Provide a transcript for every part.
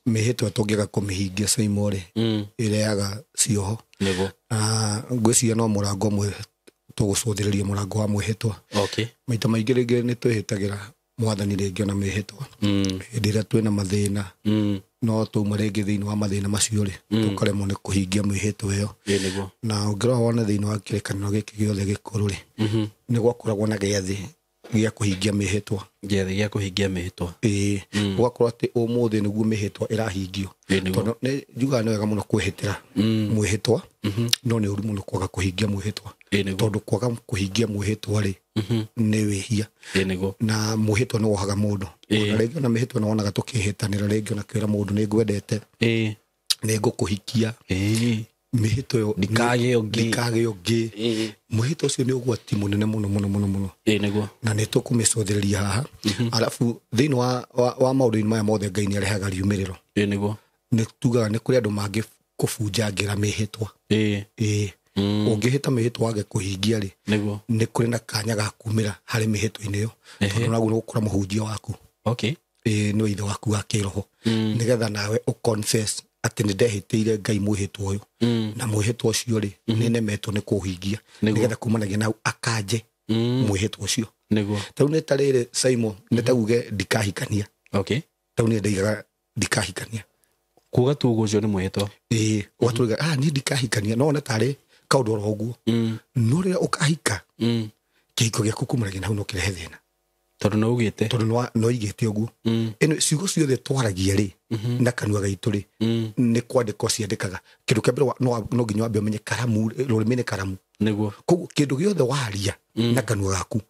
Mĩhĩtwa tũngĩaga kũmĩhingia Saimo rĩ, ĩrehaga cioho. Nĩguo. Na ngwĩciria no mũrango ũmwe tũgũcũthĩrĩria, mũrango wa mwĩhĩtwa. Maita maingĩ rĩngĩ nĩ twĩhĩtagĩra mwathani rĩngĩ ona mĩhĩtwa hĩndĩ ĩrĩa twĩna mathĩna, no twauma rĩngĩ thĩinĩ wa mathĩna macio rĩ, tũkaremwo nĩ kũhingia mĩhĩtwa ĩyo. Ĩĩ nĩguo. Na ũngĩrora wone thĩinĩ wa kĩrĩkanĩro gĩkĩ gĩothe gĩkũrũ rĩ, nĩ gwakoragwo na gĩathĩ gĩa kũhingia mĩhĩtwa. Gĩathĩ gĩa kũhingia mĩhĩtwa. Ĩĩ, gũgakorwo atĩ ũmũthĩ nĩguo mĩhĩtwa ĩrahingio. Ĩĩ nĩguo. Tondũ nĩ njugaga nĩ wega mũno kwĩhĩtĩra mwĩhĩtwa, no nĩ ũru mũno kwaga kũhingia mwĩhĩtwa. Ĩĩ nĩguo. Tondũ kwaga kũhingia mwĩhĩtwa rĩ, nĩ wĩhia. Ĩĩ nĩguo. Na mwĩhĩtwa nĩ wohaga mũndũ. Ĩĩ. Ona rĩngĩ ona mĩhĩtwa nĩ wonaga tũkĩhĩtanĩra, rĩngĩ ona kwĩra mũndũ nĩ ngwendete, Ĩĩ. nĩ ngũkũhikia. Ĩĩ. Mĩhĩtwa ĩyo Ndikagĩe ũngĩ. ndikagĩe ũngĩ. Ĩĩ. Mwĩhĩtwa ũcio nĩ ũgwati mũnene mũno mũno mũno mũno. Ĩĩ nĩguo. Na nĩ tũkũmĩcũthĩrĩria haha. Arabu thĩinĩ wa maũndũ-inĩ maya mothe Ngai nĩ arehaga riumĩrĩro. Ĩĩ nĩguo. Nĩ tugaga nĩ kũrĩ andũ mangĩ kũbunjangĩra mĩhĩtwa. Ĩĩ. Ĩĩ. Ũngĩhĩta mĩhĩtwa wage kũhingia rĩ, Nĩguo. nĩ kũrĩ na kanya ga kumĩra harĩ mĩhĩtwa-inĩ ĩyo. Tondũ naguo nĩ gũkora mũhunjia waku. Ĩĩ, nĩwe ithe waku wa kĩroho. Nĩgetha nawe ũ-confess atĩ nĩ ndehĩtĩire Ngai mwĩhĩtwa ũyũ. Na mwĩhĩtwa ũcio rĩ, nĩ nemetwo nĩ kũũhingia. Nĩgetha kumanagia na hau akanje mwĩhĩtwa ũcio. Nĩguo. Tarĩu nĩ ta rĩrĩ Simon, nĩ ta uge ndikahikania. Tarĩu niĩ ndaigaga ndikahikania. Kuga tu ũguo ũcio nĩ mwĩhĩtwa. Ĩĩ, ũgatũiga, niĩ ndikahikania, no wone tarĩ kaũndũ oro ũguo. No rĩrĩa ũkahika, kĩhiko gĩaku kumanagia na hau no kĩrehe thĩna. Tondũ nĩ ugĩte. Tondũ nĩ waigĩte ũguo. Ĩno ciugo ciothe twaragia rĩ, na kanua gaitũ rĩ, nĩ kwandĩkwo ciandĩkaga. Kĩndũ kĩa mbere no nginya wambe ũmenye karamu, rũrĩmĩ nĩ karamu. Nĩguo. Koguo kĩndũ gĩothe waria na kanua gaku,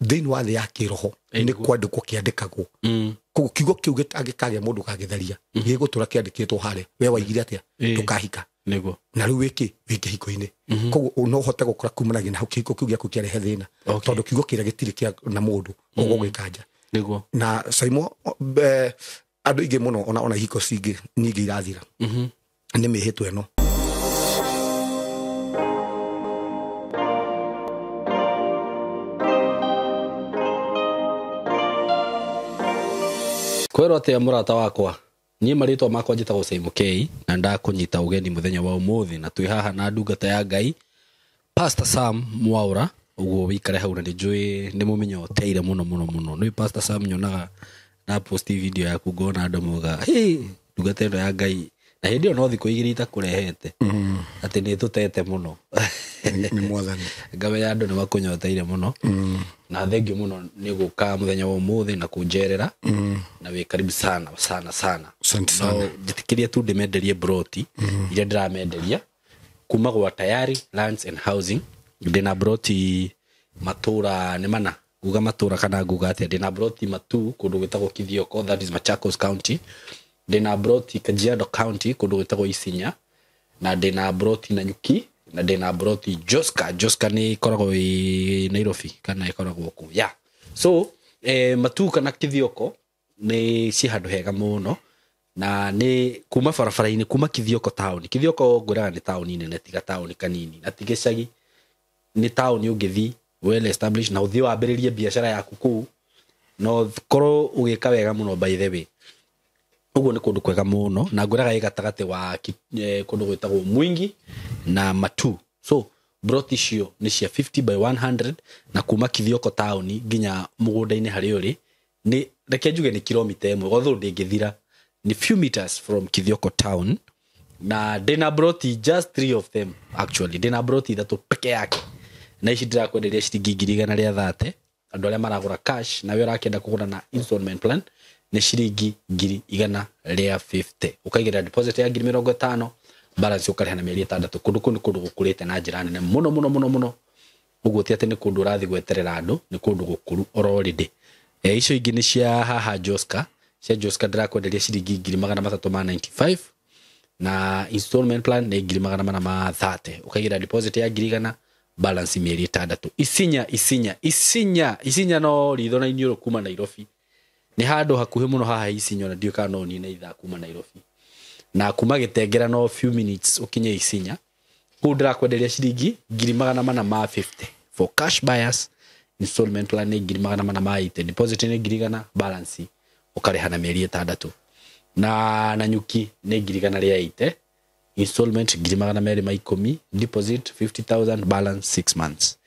thĩinĩ wa thĩ ya kĩroho, nĩ kwandĩkwo kĩandĩkagwo. Koguo kiugo kĩu gĩtangĩkagĩa mũndũ gagĩtharia, gĩgũtũra kĩandĩkĩtwo harĩa. We waigire atĩa? Ndũkahika. Nĩguo. Na rĩu wĩkĩ? Wĩ kĩhiko-inĩ. Koguo no ũhote gũkora kumanagia na hau kĩhiko kĩu gĩaku kĩarehe thĩna. Tondũ kiugo kĩrĩa gĩtirĩ kĩa na mũndũ, ũgũgĩkanja. Nĩguo. Na Saimo, andũ aingĩ mũno, ona ihiko cingĩ nyingĩ irathira. Nĩ mĩhĩtwa ĩno. Kwĩrwo atĩa mũrata wakwa? Niĩ marĩtwa makwa njĩtagwo Saimo K, na ndakũnyita ũgeni mũthenya wa ũmũthĩ, na twĩ haha na ndungata ya Ngai Pastor Sam Mwaura. Ũguo wĩikare hau, na nĩ njũĩ nĩ mũmĩnyoteire mũno mũno mũno. Nĩ Pastor Sam nyonaga na post video yaku ngona andũ mauga, hey, ndungata ĩno ya Ngai, na hĩndĩ ĩyo no thikũ igĩrĩ itakũrehete. Atĩ nĩ tũtete mũno. Nĩ mwathani. Ngamenya andũ nĩ makũnyoteire mũno. Na thengiũ mũno nĩ gũka mũthenya wa ũmũthĩ na kũnjerera. Na wĩ karibu sana sana sana. Asante sana. No njĩtĩkĩrie tu ndĩmenderie broti iria ndĩramenderia kuma gwa Tayari Lands and Housing. Ndĩna broti matũra nĩ mana, nguga matũra kana nguga atĩa, ndĩna broti Matu kũndũ gwĩtagwo Kithioko, that is Machakos County. Ndĩna broti Kajiado County kũndũ gwĩtagwo Isinya, na ndĩna broti Nanyuki, na ndĩna broti Joska. Joska nĩ ĩkoragwo ĩ Nairobi kana ĩkoragwo kũ. Yeah. So, Matu kana Kithioko nĩ ci handũ hega mũno, na nĩ kuma barabara-inĩ kuma Kithioko town. Kithioko ngwĩraga nĩ taũni nene, tiga taũni kanini, na ti gĩcagi. Nĩ taũni ũngĩthiĩ well established, na ũthiĩ wambĩrĩrie biacara yaku kũu, na ũkorwo ũgĩka wega mũno. By the way, ũguo nĩ kũndũ kwega mũno, na ngwĩraga ĩ gatagatĩ wa kũndũ gwĩtagwo Mwingi na Matu. So broti icio nĩ cia 50 by 100, na kuma Kithioko taũni nginya mũgũnda-inĩ harĩa ũrĩ nĩ, reke njuge nĩ kilomita ĩmwe, although ndĩngĩthira, nĩ few meters from Kithioko town. Na ndĩna broti just 3 of them actually, ndĩna broti ithatũ peke yake, na ici ndĩrakwenderia ciringi ngiri igana rĩa thate. Andũ arĩa maragũra cash, na we ũrakĩenda kũgũra na installment plan, nĩ ciringi ngiri igana rĩa 50. Ũkaigĩrĩra deposit ya ngiri mĩrongo ĩtano, balance ũkarĩha na mĩeri ĩtandatũ. Kũndũ kũu nĩ kũndũ gũkũrĩte na njĩra nene mũno mũno mũno mũno. Ũguo ti atĩ nĩ kũndũ ũrathiĩ gweterera andũ, nĩ kũndũ gũkũru already. Icio ingĩ nĩ cia haha Joska. Cia Joska ndĩrakwenderia ciringi ngiri magana matatũ ma 95, na installment plan nĩ ngiri magana mana ma 30. Ũkaigĩrĩra deposit ya ngiri igana, balance mĩeri ĩtandatũ. Isinya, Isinya, Isinya, Isinya no ritho na iniũrũ kuma Nairobi. Nĩ handũ hakuhĩ mũno haha Isinya, na ndiũĩ kana no ũnine ithaa kuma Nairobi. Na kuma Gĩtengera no few minutes ũkinye Isinya. Kũu ndĩrakwenderia ciringi ngiri magana mana ma 50 for cash buyers. Installment plan nĩ ngiri magana mana ma 80, deposit nĩ ngiri igana, balance ũkarĩha na mĩeri ĩtandatũ. Na Nanyuki nĩ 180,000, installment 210,000, deposit 50,000, balance 6 months.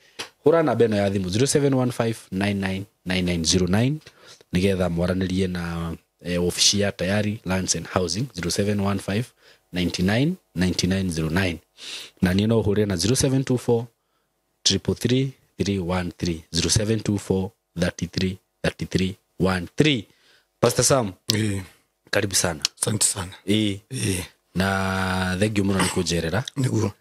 Hũra namba ĩno ya thimũ 0715999909 nĩgetha mwaranĩrie na ofici ya Tayari Lands and Housing 0715 99 9909. Na niĩ no ũhũre na 0724 333 313, 0724 33 33 13. Pastor Sam, karibu sana. Asante sana. Na thank you mũno nĩ kũnjerera. Nĩguo.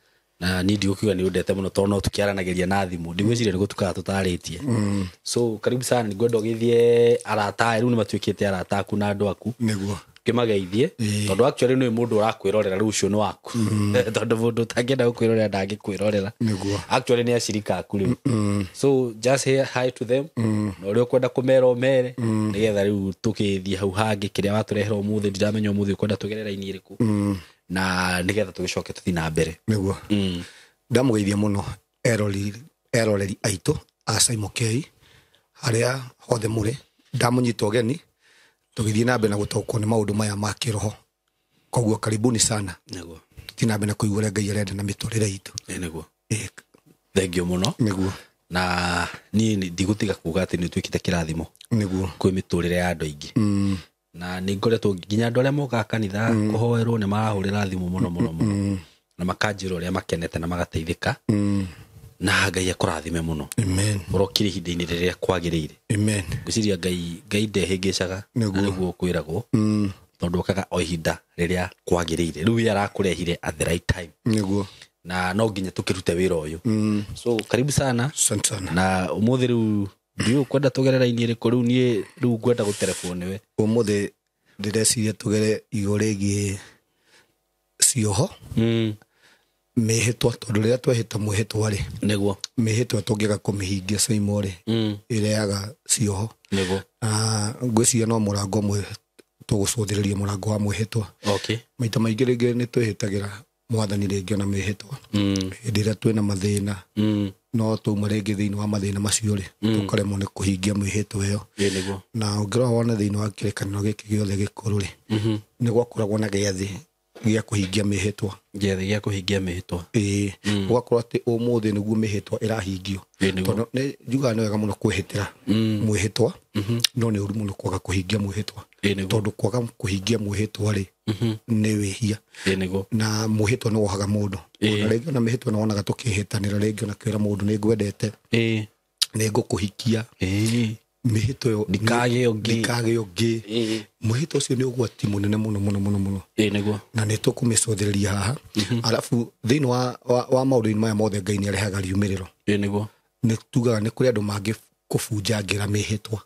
Na niĩ ndigũkiuga nĩ ũndete mũno tondũ no tũkĩaranagĩria na thimũ, ndigwĩciria nĩ gũtukaga tũtarĩtie. So karibu sana, nĩngwenda ũgĩthiĩ arata rĩu nĩ matuĩkĩte arata aku na andũ aku. Nĩguo. Kĩmageithie tondũ actually nĩ mũndũ ũrakwĩrorera rĩu ũcio nĩ waku. Tondũ mũndũ ũtangĩenda gũkwĩrorera ndangĩkwĩrorera. Nĩguo. Actually nĩ acirika aku rĩu. So just say hi to them. Na ũrĩa ũkwenda kũmera ũmere nĩgetha rĩu tũkĩthiĩ hau hangĩ kĩrĩa watũrehera ũmũthĩ, ndiramenya ũmũthĩ ũkwenda tũgerera raini ĩrĩkũ. Na nĩgetha tũgĩcoke tũthiĩ na mbere. Nĩguo. Ndamũgeithia mũno eroreri aitũ a Simon K harĩa hothe mũrĩ, ndamũnyita ũgeni tũgĩthiĩ na mbere na gũtaũkwo nĩ maũndũ maya ma kĩroho. Koguo karibuni sana. Nĩguo. Tũthiĩ na mbere na kũigua ũrĩa Ngai arenda na mĩtũrĩre itũ. Nĩguo. Thank you mũno. Nĩguo. Na niĩ ndigũtiga kuga atĩ nĩ ũtuĩkĩte kĩrathimo. Nĩguo. Kwĩ mĩtũrĩre ya andũ aingĩ. Na nĩ ngoretwo nginya andũ arĩa mokaga kanitha kũhoerwo nĩ marahũrĩra thimũ mũno mũno mũno. Na makanjĩra ũrĩa makenete na magateithĩka. Na Ngai akũrathime mũno. Amen. Ũrokire ihinda-inĩ rĩrĩa kwagĩrĩire. Amen. Ngwĩciria Ngai ndehĩngĩcaga. Nĩguo kwĩragwo. Tondũ okaga o ihinda rĩrĩa kwagĩrĩire. Rĩu we arakũrehire at the right time. Nĩguo. Na no nginya tũkĩrute wĩra ũyũ. So karibu sana. Asante sana. Na ũmũthĩ rĩu ndiũĩ ũkwenda tũgerera raini ĩrĩkũ rĩu niĩ rĩu ngwenda gũterebwo nĩwe. Ũmũthĩ ndĩreciria tũgere igũrũ rĩgiĩ cioho. Mĩhĩtwa, tondũ rĩrĩa twehĩta mwĩhĩtwa rĩ, Nĩguo. mĩhĩtwa tũngĩaga kũmĩhingia Simon rĩ, ĩrehaga cioho. Nĩguo. Ngwĩciria no mũrango ũmwe tũgũcũthĩrĩria, mũrango wa mwĩhĩtwa. Okay. Maita maingĩ rĩngĩ nĩ twĩhĩtagĩra mwathani rĩngĩ ona mĩhĩtwa. Hĩndĩ ĩrĩa twĩna mathĩna, no twauma rĩngĩ thĩinĩ wa mathĩna macio rĩ, tũkaremwo nĩ kũhingia mĩhĩtwa ĩyo. Nĩguo. Na ũngĩrora wone thĩinĩ wa kĩrĩkanĩro gĩkĩ gĩothe gĩkũrũ rĩ, nĩ gwakoragwo na gĩathĩ gĩa kũhingia mĩhĩtwa. Gĩathĩ gĩa kũhingia mĩhĩtwa. Ũgakorwo atĩ ũmũthĩ nĩguo mĩhĩtwa ĩrahingio. Tondũ nĩ njugaga nĩ wega mũno kwĩhĩtĩra mwĩhĩtwa, no nĩ ũru mũno kwaga kũhingia mwĩhĩtwa. Tondũ kwaga kũhingia mwĩhĩtwa rĩ, nĩ wĩhia. Nĩguo. Na mwĩhĩtwa nĩ wohaga mũndũ. Ona rĩngĩ ona mĩhĩtwa nĩ wonaga tũkĩhĩtanĩra, rĩngĩ ona kwĩra mũndũ nĩ ngwendete, nĩ ngũkũhikia. Mĩhĩtwa ĩyo ndikagĩe ũngĩ. Ndikagĩe ũngĩ. Mwĩhĩtwa ũcio nĩ ũgwati mũnene mũno mũno mũno mũno. Nĩguo. Na nĩ tũkũmĩcũthĩrĩria haha. Arabu thĩinĩ wa maũndũ-inĩ maya mothe Ngai nĩ arehaga riumĩrĩro. Nĩguo. Nĩ tugaga nĩ kũrĩ andũ mangĩ kũbunjangĩra mĩhĩtwa.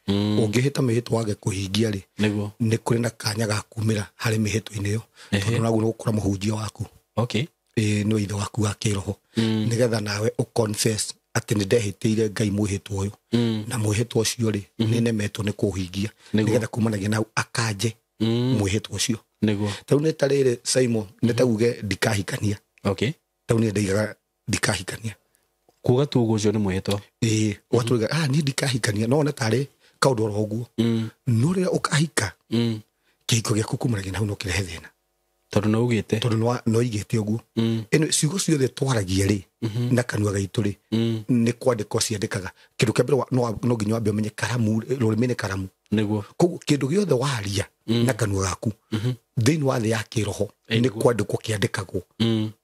Ũngĩhĩta mĩhĩtwa wage kũhingia rĩ, Nĩguo. nĩ kũrĩ na kanya ga kumĩra harĩ mĩhĩtwa-inĩ ĩyo. Tondũ naguo nĩ gũkũra mũhunjia waku. Okay. Nĩ ithe waku wa kĩroho. Nĩgetha nawe ũconfess atĩ nĩ ndehĩtĩire Ngai mwĩhĩtwa ũyũ. Na mwĩhĩtwa ũcio rĩ, nĩ nemetwo nĩ kũũhingia. Nĩgetha kumanagia na hau akanje mwĩhĩtwa ũcio. Nĩguo. Tarĩu nĩ ta rĩrĩ Simon, nĩ ta uge ndikahikania. Okay. Tarĩu niĩ ndaigaga ndikahikania. Kuga tu ũguo ũcio nĩ mwĩhĩtwa. Ũgatũiga, niĩ ndikahikania, no one tarĩ kaũndũ oro ũguo. No rĩrĩa ũkahika, kĩhiko gĩaku kumanagia na hau no kĩrehe thĩna. Tondũ nĩ ugĩte. Tondũ nĩ oigĩte ũguo. Ĩno ciugo ciothe twaragia rĩ, na kanua gaitũ rĩ, nĩ kwandĩkwo ciandĩkaga. Kĩndũ kĩa mbere no nginya wambe ũmenye karamu, rũrĩmĩ nĩ karamu. Nĩguo. Koguo kĩndũ gĩothe waria na kanua gaku, thĩinĩ wa thĩ ya kĩroho, nĩ kwandĩkwo kĩandĩkagwo.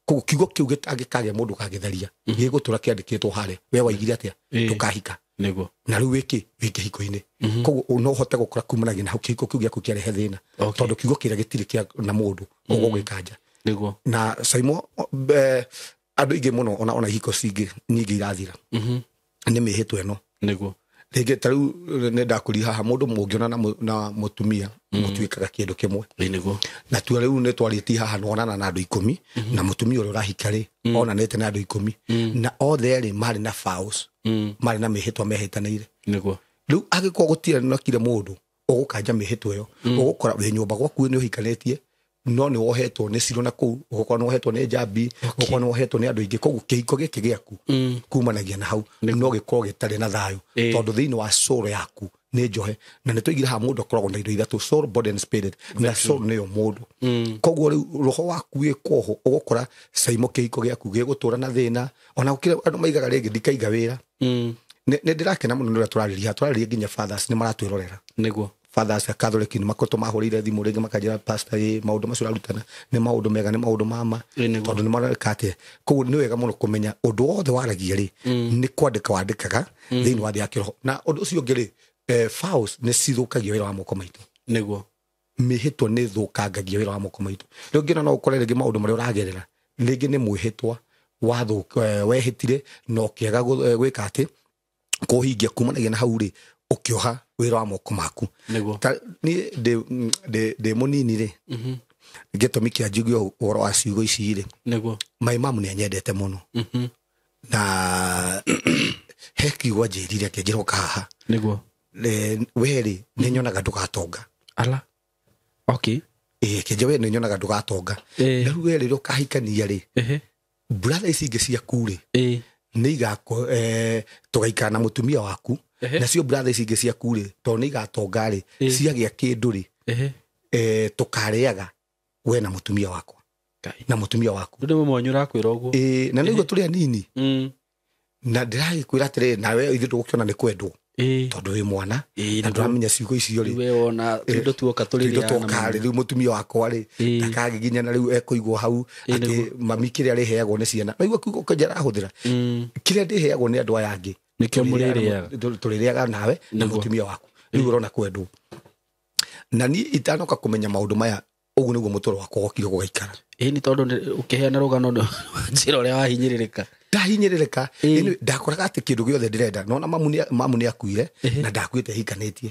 Koguo kiugo kĩu gĩtangĩkagĩa mũndũ gagĩtharia, gĩgũtũra kĩandĩkĩtwo harĩa. We waigire atĩa? Ndũkahika. Nĩguo. Na rĩu wĩkĩ? Wĩ kĩhiko-inĩ. Koguo no ũhote gũkora kumanagia na hau kĩhiko kĩu gĩaku kĩarehe thĩna. Tondũ kiugo kĩrĩa gĩtirĩ kĩa na mũndũ, ũgũgĩkanja. Nĩguo. Na Simon, andũ aingĩ mũno ona ihiko cingĩ nyingĩ irathira. Nĩ mĩhĩtwa ĩno. Nĩguo. Rĩngĩ ta rĩu nĩ ndakũria haha mũndũ mũngĩona na mũtumia mũtuĩkaga kĩndũ kĩmwe. Nĩguo. Na tua rĩu nĩ twarĩtie haha nĩwonana na andũ 10, na mũtumia ũrĩa ũrahika rĩ, onanĩte na andũ 10, na othe erĩ marĩ na vows, marĩ na mĩhĩtwa mehĩtanĩire. Nĩguo. Rĩu angĩkorwo gũtirĩ nokire mũndũ ũgũkanja mĩhĩtwa ĩyo, ũgũkora wĩ nyũmba gwaku nĩ ũhikanĩtie, no nĩ wohetwo nĩ ciro na kũu, ũgũkorwo nĩ wohetwo nĩ njambi, ũgũkorwo nĩ wohetwo nĩ andũ aingĩ. Koguo kĩhiko gĩkĩ gĩaku kumanagia na hau no gĩkorwo gĩtarĩ na thayũ, tondũ thĩinĩ wa soul yaku Nĩ njohe na nĩ tũigire haha mũndũ akoragwo na indo ithatũ, soul, body and spirit, na soul nĩyo mũndũ. Koguo rĩu roho waku wĩ kwoho ũgũkora caimo kĩhiko gĩaku gĩgũtũra na thĩna. Ona gũkĩrĩ andũ maigaga rĩngĩ ndikaiga wĩra. Nĩ ndĩrakena mũno nĩ ũrĩa tũrarĩria, tũrarĩria nginya fathers nĩ maratwĩrorera. Nĩguo. Fathers a Catholic nĩ makoretwo mahũrĩire thimũ rĩngĩ makanjĩra, "Pastor, ĩ maũndũ macio ũrarutana nĩ maũndũ mega, nĩ maũndũ mama." Ĩ, nĩguo. Tondũ nĩ mareka atĩa. Koguo nĩ wega mũno kũmenya ũndũ wothe waragia rĩ, nĩ kwandĩka wandĩkaga thĩinĩ wa thĩ ya kĩroho. Na ũndũ ũcio ũngĩ rĩ, vows nĩ cithũkagia wĩra wa moko maitũ. Nĩguo. Mĩhĩtwa nĩ thũkangagia wĩra wa moko maitũ. Rĩu ngĩona no ũkore rĩngĩ maũndũ marĩa ũragerera rĩngĩ nĩ mwĩhĩtwa wehĩtire na ũkĩaga gwĩka atĩ kũhingia. Kumanagia na hau rĩ, ũkĩoha wĩra wa moko maku. Nĩguo. Ta niĩ ndĩ mũnini rĩ, gĩtũmi kĩa njigue ũhoro wa ciugo ici rĩ, Nĩguo. my mom nĩ anyendete mũno, na he kiugo anjĩrire, akĩnjĩra, "Ũka haha." Nĩguo. "We rĩ, nĩ nyonaga ndũgatonga." Ala, okay. Ĩĩ, akĩnjĩra, "We nĩ nyonaga ndũgatonga. Na rĩu we rĩrĩa ũkahikania rĩ, brother ici ingĩ ciaku rĩ, nĩ igakũ tũgaikara na mũtumia waku. Nacio brother ici ingĩ ciaku rĩ, tondũ nĩ igatonga rĩ, ciagĩa kĩndũ rĩ, tũkarĩaga we na mũtumia wakwa Ngai. na mũtumia waku." Rĩu nĩ mwanyu ũrakwĩra ũguo? Ĩĩ, na nĩguo tũrĩ anini. Na ndĩragĩkwĩra atĩrĩrĩ, nawe ithuĩ ndũgũkĩona nĩ kwendwo, tondũ wĩ mwana na ndũramenya ciugo icio rĩ. We wona tuindo tuoka tuindo tũrĩrĩaga na twoka rĩ, mami. rĩu mũtumia wakwa rĩ, ndakagĩginya na rĩu ekũigwo hau atĩ mami kĩrĩa arĩheagwo nĩ ciana. Naigua kiugo kĩnja arahũthĩra, "Kĩrĩa ndĩheagwo nĩ andũ aya angĩ Nĩkĩo mũrĩrĩaga. tũrĩrĩaga nawe na mũtumia waku." Rĩu ũrona kwendwo. Na niĩ itanoka kũmenya maũndũ maya, ũguo nĩguo mũtũro wakwa wokire gũgaikara. Ĩĩ, nĩ tondũ ũkĩheana rũgano njĩra ũrĩa wahinyĩrĩrĩka. Ndahinyĩrĩrĩka. Anyway, ndakoraga atĩ kĩndũ gĩothe ndĩrenda nona mamu nĩ akuire na ndakuĩte hikanĩtie.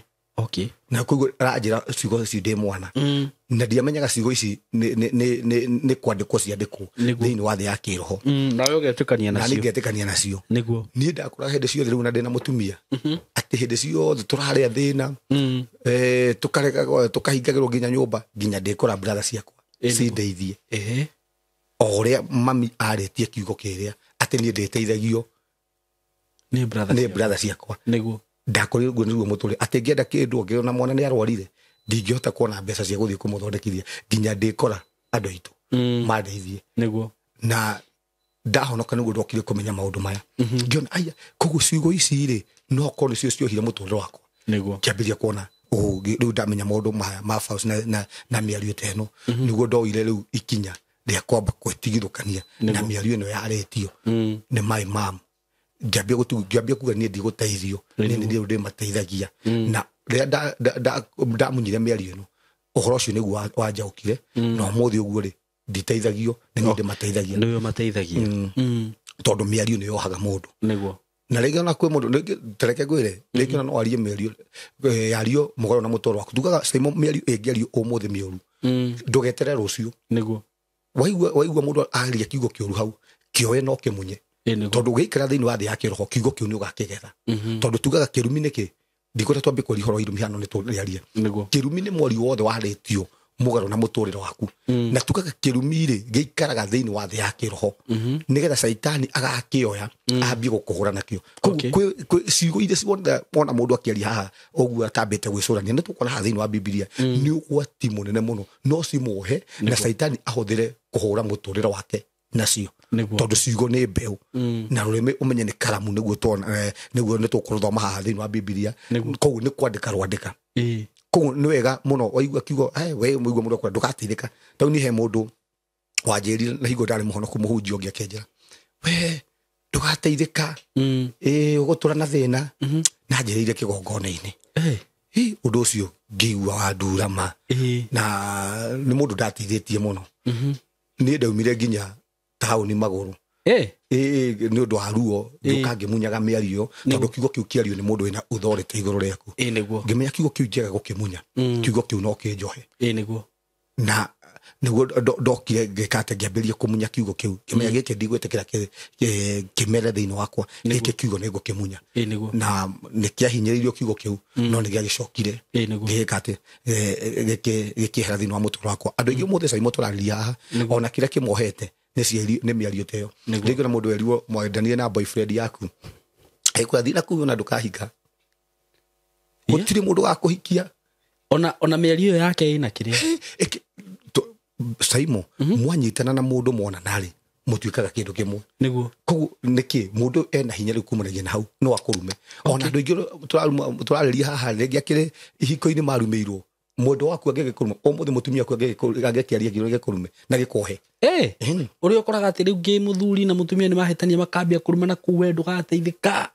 Na koguo aranjĩra ciugo ici ndĩ mwana, na ndiamenyaga ciugo ici nĩ kwandĩkwo ciandĩkwo thĩinĩ wa thĩ ya kĩroho. Nawe ũgetĩkania Na niĩ nacio. ngetĩkania nacio. Niĩ ndakoraga hĩndĩ ciothe rĩu na ndĩna mũtumia atĩ hĩndĩ ciothe tũrarĩa thĩna, tũkahingagĩrwo nginya nyũmba, nginya ndĩkora brother ciakwa cindeithie, o ũrĩa mami arĩtie kiugo kĩrĩa atĩ niĩ ndĩteithagio nĩ brother nĩ ciaku. brother ciakwa. Ndakorire ũguo nĩguo mũtũrĩre, atĩ ngĩenda kĩndũ, ngĩona mwana nĩ arwarire, ndingĩhota kuona mbeca cia gũthiĩ kũmũthondekithia nginya ndĩkora andũ aitũ mandeithie. Na ndahonoka nĩguo ndokire kũmenya maũndũ maya, ngĩona aya, koguo ciugo ici rĩ, no korwo nĩcio ciohire mũtũrĩre wakwa. Ngĩambĩrĩria kuona ũgĩ rĩu ndamenya maũndũ maya ma vows na mĩario ta ĩno, nĩguo ndoire rĩu ikinya rĩa kwamba gwĩtigithũkania na mĩario ĩno yarĩtio nĩ my mom. Ngĩambia kuga niĩ ndigũteithio, niĩ nĩ niĩ ndĩmateithagia. Na rĩrĩa ndamunyire mĩario ĩno, ũhoro ũcio nĩguo wanjaũkire. Na ũmũthĩ ũguo rĩ, nditeithagio, nĩ niĩ ndĩmateithagia. Nĩwe mateithagia. Tondũ mĩario nĩ yohaga mũndũ. Na rĩngĩ ona kwĩ mũndũ rĩngĩ, tareke ngwĩre, rĩngĩ ona no arie mĩario, yario mũgarũ na mũtũrĩre waku. Tugaga caimo mĩario ĩngĩario ũmũthĩ mĩũru, ndũgetere rũciũ. Waigua mũndũ aria kiugo kĩũru hau, kĩoe no kĩmunye. Tondũ ũgĩikara thĩinĩ wa thĩ ya kĩroho, kiugo kĩu nĩ ũgakĩgetha. Tondũ tugaga kĩrumi nĩkĩ, ndikwenda twambie kwaria ũhoro wa irumi hano, nĩ tũrĩarie. Kĩrumi nĩ mwario wothe warĩtio mũgarũ na mũtũrĩre waku. Na tugaga kĩrumi rĩ, gĩikaraga thĩinĩ wa thĩ ya kĩroho, nĩgetha caitani agakĩoya ambie gũkũhũra nakĩo. Koguo kwĩ ciugo iria ciothe wona mũndũ akĩaria haha ũguo atambĩte gwĩcũrania, nĩ tũkuona haha thĩinĩ wa Bibilia, nĩ ũgwati mũnene mũno, no cimuohe na caitani ahũthĩre kũhũra mũtũrĩre wake nacio. Tondũ ciugo nĩ mbeũ, na rũrĩmĩ ũmenye nĩ karamu, nĩguo tuona, nĩguo nĩ tũkũrũthoma haha thĩinĩ wa Bibilia. Koguo nĩ kwandĩka rwandĩka. Koguo nĩ wega mũno waigua kiugo, we mũigua mũndũ akwĩra ndũgateithĩka. Tau niĩ he mũndũ wanjĩrire na hingo ndarĩ mũhonoku, mũhunjia ũngĩ akĩnjĩra, "We ndũgateithĩka, ĩ ũgũtũra na thĩna." Na njĩrĩire kĩgongona-inĩ. Hi, ũndũ ũcio ngĩigua wandura ma. Na nĩ mũndũ ndateithĩtie mũno. Niĩ ndaumire nginya taũni magũrũ. Ĩĩ, nĩ ũndũ wa ruo, ngĩũka ngĩmunyaga mĩario, tondũ kiugo kĩu kĩario nĩ mũndũ wĩna authority igũrũ rĩaku. Nĩguo. Ngĩmenya kiugo kĩu njega gũkĩmunya, kiugo kĩu no kĩnjohe. Nĩguo. Na nĩguo ndokire ngĩka atĩ ngĩambĩrĩria kũmunya kiugo kĩu, ngĩmenya gĩkĩ ndigwĩtĩkĩra kĩmere thĩinĩ wakwa, gĩkĩ kiugo nĩ ngũkĩmunya. Nĩguo. Na nĩ kĩahinyĩrĩirio kiugo kĩu, no nĩ gĩagĩcokire Nĩguo. gĩgĩka atĩ gĩkĩehera thĩinĩ wa mũtũrĩre wakwa. Andũ aingĩ ũmũthĩ caimo tũrarĩria haha, ona kĩrĩa kĩmohete nĩ mĩario ta ĩyo. Rĩngĩ ona mũndũ erirwo mwendanire na boyfriend yaku, ĩkwĩra thiĩ na kũu ona ndũkahinga. Gũtirĩ mũndũ gakũhikia. Ona mĩario yake ĩna kĩrĩa. Saimo, mwanyitana na mũndũ mwonana rĩ, mũtuĩkaga kĩndũ kĩmwe. Nĩguo. Koguo nĩkĩ mũndũ ena hinya rĩu kumanagia na hau no akũrume. Ona andũ aingĩ tũrarĩria haha rĩngĩ akĩrĩ ihiko-inĩ marumĩirwo. Mũndũ waku angĩgĩkũruma, ũmũthĩ mũtumia waku angĩkĩaria kĩndũ gĩkũrume na gĩkohe. Ũrĩa ũkoraga atĩ rĩu ngĩ mũthuri na mũtumia nĩ mahĩtania makambia kũrumana kũu we ndũgateithĩka.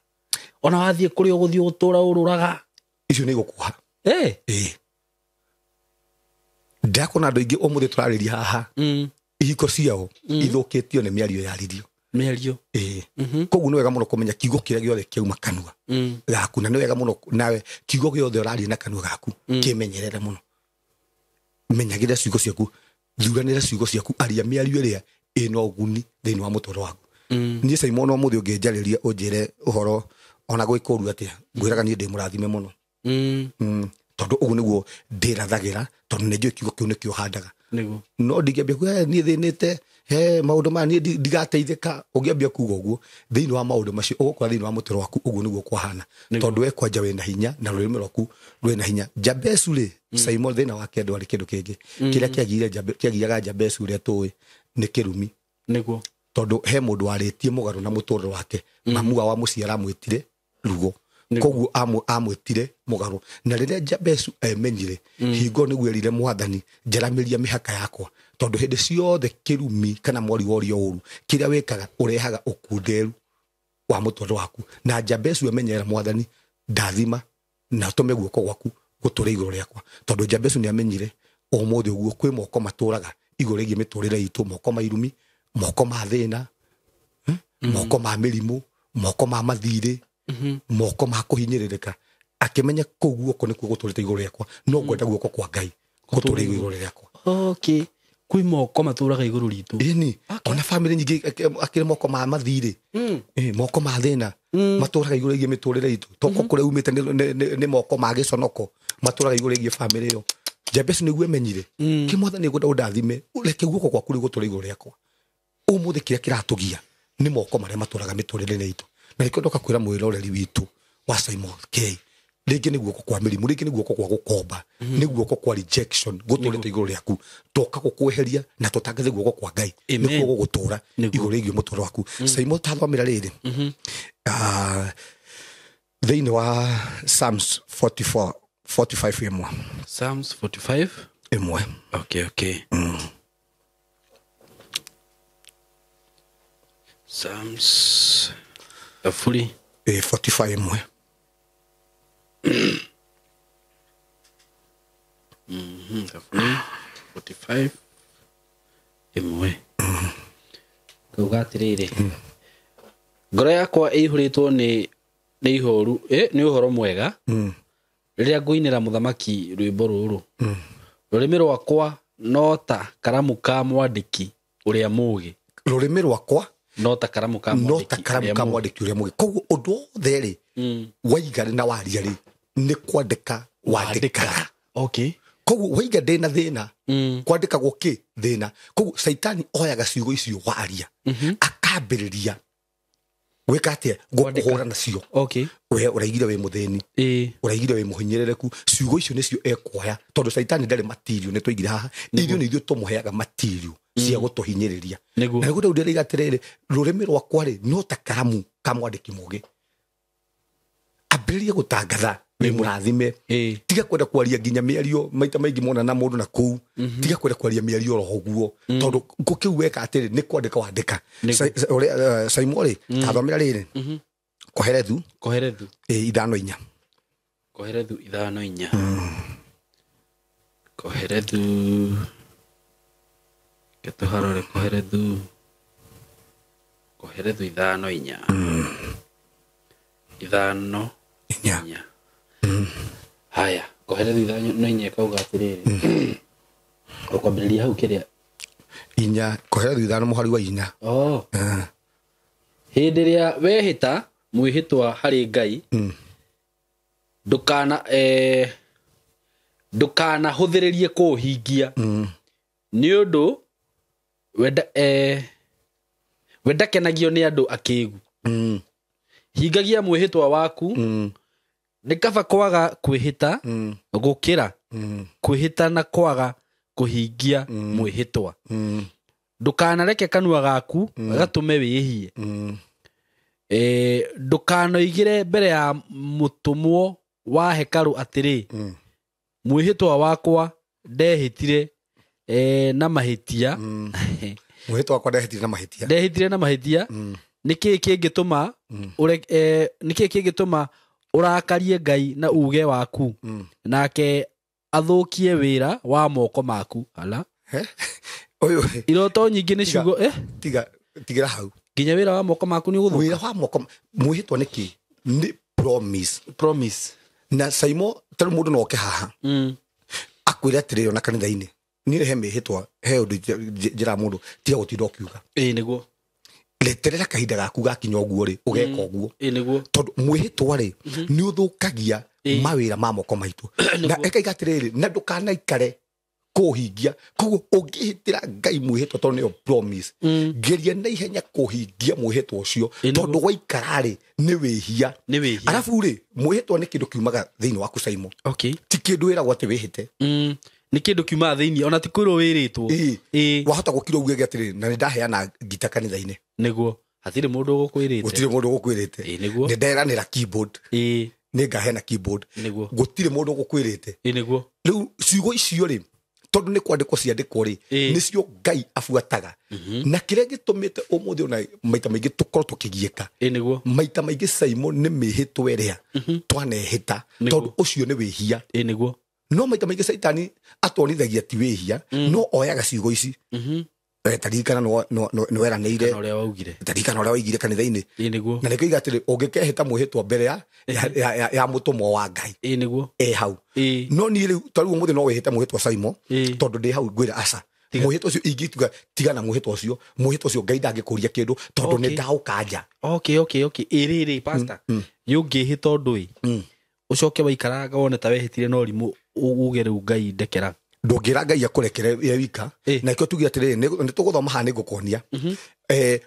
Ona wathiĩ kũrĩa ũgũthiĩ gũtũra ũrũraga. Icio nĩ igũkuoha. Ndakona andũ aingĩ ũmũthĩ tũrarĩria haha. Ihiko ciao ithũkĩtio nĩ mĩario yaririo. Mĩario. Koguo nĩ wega mũno kũmenya kiugo kĩrĩa gĩothe kĩauma kanua gaku, na nĩ wega mũno nawe kiugo gĩothe ũraria na kanua gaku kĩmenyerere mũno. Menyagĩrĩra ciugo ciaku, thuranĩra ciugo ciaku, aria mĩario ĩrĩa ĩna ũguni thĩinĩ wa mũtũũrĩre waku. Niĩ Simon ũmũthĩ ũngĩnjarĩria ũnjĩre ũhoro ona gwĩkũru atĩa, ngwĩraga niĩ ndĩ mũrathime mũno. Tondũ ũguo nĩguo ndĩrathagĩra, tondũ nĩ njũĩ kiugo kĩu nĩkĩo handaga. Nĩguo. No ndingĩambia kuga niĩ thĩnĩte, he maũndũ maya niĩ ndigateithĩka. Ũngĩambia kuga ũguo thĩinĩ wa maũndũ macio ũgũkora thĩinĩ wa mũtũũrĩre waku ũguo nĩguo kwahana. Tondũ we kwanja wĩna hinya na rũrĩmĩ rwaku rwĩna hinya. Jabesu rĩ, Simon thĩna wake ndwarĩ kĩndũ kĩngĩ. Kĩrĩa kĩagiaga Jabesu ũrĩa tũĩ nĩ kĩrumi. Nĩguo. Tondũ he mũndũ warĩtie mũgarũ na mũtũũrĩre wake, mamu wa mũciĩ aramwĩtire rugo. Koguo amwĩtire mũgarũ. Na rĩrĩa Jabesu emenyire, hingo nĩguo erire Mwathani, njaramĩria mĩhaka yakwa. Tondũ hĩndĩ ciothe kĩrumi kana mwari worio ũru, kĩrĩa wĩkaga ũrehaga ũkunderu wa mũtũũrĩre waku. Na Jabesu emenyera Mwathani, ndathima na ũtũme guoko gwaku gũtũre igũrũ rĩakwa. Tondũ Jabesu nĩamenyire ũmũthĩ ũguo kwĩ moko matũraga igũrũ rĩgiĩ mĩtũrĩre itũ, moko ma irumi, moko ma thĩna, moko ma mĩrimũ, moko ma mathirĩ, moko ma kũhinyĩrĩrĩka. Akĩmenya kũu guoko nĩkuo gũtũrĩte igũrũ rĩakwa, no ngwenda guoko kwa Ngai gũtũre igũrũ rĩakwa. Okay. Kwĩ moko matũraga igũrũ ritũ. Ĩni, ona family nyingĩ akĩrĩ moko ma mathirĩ, moko ma thĩna matũraga igũrũ rĩgiĩ mĩtũrĩre itũ. Toko kũrĩa umĩte nĩ moko ma gĩconoko matũraga igũrũ rĩgiĩ family ĩyo. Jabesu nĩguo emenyire, kĩ Mwathani ngwenda ũndathime, reke guoko gwaku rĩu gũtũre igũrũ rĩakwa. Ũmũthĩ kĩrĩa kĩratũgia nĩ moko marĩa matũraga mĩtũrĩre-inĩ itũ. Na nĩkĩo ndoka kwĩra mwĩroreri witũ wa Simon K, rĩngĩ nĩ guoko kwa mĩrimũ, rĩngĩ nĩ guoko kwa gũkomba, nĩ guoko kwa rejection gũtũrĩte igũrũ rĩaku. Toka gũkweheria na tũtangathe guoko kwa Ngai nĩkuo gũgũtũra igũrũ rĩgiĩ mũtũũrĩre waku. Simon tathomera rĩrĩ thĩinĩ wa Psalms 44 45 ĩmwe. Psalms 45 ĩmwe. Okay. Psalms 45 ĩmwe. 45 ĩmwe. Kauga atĩrĩrĩ, ngoro yakwa ĩihũrĩtwo nĩ ihoru, nĩ ũhoro mwega rĩrĩa ngũinĩra mũthamaki rwĩmbo rũrũ. Rũrĩmĩ rwakwa no ta karamu ka mwandĩki ũrĩa mũũgĩ. Rũrĩmĩ rwakwa no ta karamu ka mwandĩki ũrĩa mũũgĩ. Koguo ũndũ wothe rĩ waiga na waria rĩ nĩ kwandĩka wandĩkaga. Okay. Koguo waiga ndĩna thĩna, kwandĩkagwo kĩ thĩna. Koguo Caitani oyaga ciugo icio waria akambĩrĩria gwĩka atĩa, gũkũhũra nacio. Okay. We ũraigire wĩ mũthĩni, ũraigire wĩ mũhinyĩrĩrĩku, ciugo icio nĩcio ekuoya. Tondũ Caitani ndarĩ matirio, nĩ twaigire haha, ithuĩ nĩ ithuĩ tũmũheaga matirio cia gũtũhinyĩrĩria. Na nĩguo Daudi arauga atĩrĩrĩ, rũrĩmĩ rwakwa rĩ no ta karamu ka mwandĩki mũũgĩ. Ambĩrĩria gũtangatha wĩ mũrathime. Tiga kwenda kwaria nginya mĩario maita maingĩ mona na mũndũ na kũu. Tiga kwenda kwaria mĩario oro ũguo, tondũ kĩu weka atĩrĩ nĩ kwandĩka wandĩka. Simon rĩ, tathomera rĩrĩ Koherethu 5:4. Koherethu 5:4. Koherethu ketuharore Koherethu 5:4. 5:4. Haya, Koherethu 5:4 kauga atĩrĩrĩ, ũkwambĩrĩria hau kĩrĩa inya, Koherethu 5 mũhari wa 4. Hĩndĩ ĩrĩa wehĩta mwĩhĩtwa harĩ Ngai, ndũkanahũthĩrĩrie kũũhingia, nĩ ũndũ we ndakenagio nĩ andũ akĩgu. Hingagia mwĩhĩtwa waku Nĩ kaba kwaga kwĩhĩta gũkĩra kwĩhĩta na kwaga kũhingia mwĩhĩtwa. Ndũkanareke kanua gaku gatũme wĩhie. Ndũkanoigĩre mbere ya mũtũmwo wa hekarũ atĩrĩ, mwĩhĩtwa wakwa ndehĩtire na mahĩtia. Mwĩhĩtwa wakwa ndehĩtire na mahĩtia. Ndehĩtire na mahĩtia. Nĩkĩĩ kĩngĩtũma nĩkĩĩ kĩngĩtũma ũrakarie Ngai na uge waku, nake athũkie wĩra wa moko maku? Ala. Ũyũ iroto nyingĩ nĩ ciugo tiga tigĩra hau. Nginya wĩra wa moko maku nĩ ũgũthũka. Wĩra wa moko mwĩhĩtwa nĩ kĩ? Nĩ promise. Promise. Na Saimo tarĩ mũndũ no oke haha akwĩre atĩrĩrĩ ona kanitha-inĩ niĩ he mĩhĩtwa he ũndũ njĩra mũndũ tiga gũtinda ũkiuga. Ĩĩ nĩguo. Reterera kahinda gaku gakinya ũguo rĩ ũgeka ũguo. Ĩĩ nĩguo. Tondũ mwĩhĩtwa rĩ nĩ ũthũkagia mawĩra ma moko maitũ. Na ĩkaiga atĩrĩrĩ na ndũkanaikare kũhingia. Koguo ũngĩhĩtĩra Ngai mwĩhĩtwa tondũ nĩyo promise, geria na ihenya kũhingia mwĩhĩtwa ũcio tondũ waikara rĩ nĩ wĩhia. Nĩ wĩhia. Arabu rĩ mwĩhĩtwa nĩ kĩndũ kiumaga thĩinĩ waku Saimo. Okay. Ti kĩndũ wĩragwo atĩ wĩhĩte. Nĩ kĩndũ kiumaga thĩinĩ ona ti kwĩrwo wĩrĩtwo. Ĩĩ. Wahota gũkira uge atĩrĩrĩ na nĩ ndaheana ngita kanitha-inĩ. Nĩguo. Hatirĩ mũndũ ũgũkwĩrĩte. Gũtirĩ mũndũ ũgũkwĩrĩte. Ĩĩ nĩguo. Nĩ nderanĩra keyboard. Ĩĩ. Nĩ ngaheana keyboard. Nĩguo. Gũtirĩ mũndũ ũgũkwĩrĩte. Ĩĩ nĩguo. Rĩu ciugo icio rĩ tondũ nĩ kwandĩkwo ciandĩkwo rĩ nĩcio Ngai abuataga. Na kĩrĩa gĩtũmĩte ũmũthĩ ona maita maingĩ tũkorwo tũkĩgiĩka. Ĩĩ nĩguo. Maita maingĩ Saimo nĩ mĩhĩtwa ĩrĩa twanehĩta tondũ ũcio nĩ wĩhia. Ĩĩ nĩguo. No maita maingĩ Caitani atwonithagia ti wĩhia no oyaga ciugo ici. Taririkana nĩ weranĩire. Ũrĩa waugire. Taririkana ũrĩa waigire kanitha-inĩ. Ĩĩ nĩguo. Na nĩkĩo iga atĩrĩ ũngĩkehĩta mwĩhĩtwa mbere ya mũtũmwo wa Ngai. Ĩĩ nĩguo. Ĩ hau. No niĩ rĩu ta rĩu ũmũthĩ no wĩhĩte mwĩhĩtwa Saimo tondũ ndĩ hau ngwĩra aca. Mwĩhĩtwa ũcio ingĩtuga tigana mwĩhĩtwa ũcio. Mwĩhĩtwa ũcio Ngai ndangĩkũria kĩndũ tondũ nĩ ndaũkanja. Okay okay okay. Ĩ rĩrĩ pastor. Yũngĩhĩta ũndũ ĩ. Ũcoke waikaranga wone ta wehĩtire no rimũ uge rĩu Ngai ndekera. Ndũngĩra Ngai akũrekere ye wika. Na ikĩo tuge atĩrĩrĩ nĩ tũgũthoma haha nĩ ngũkuonia.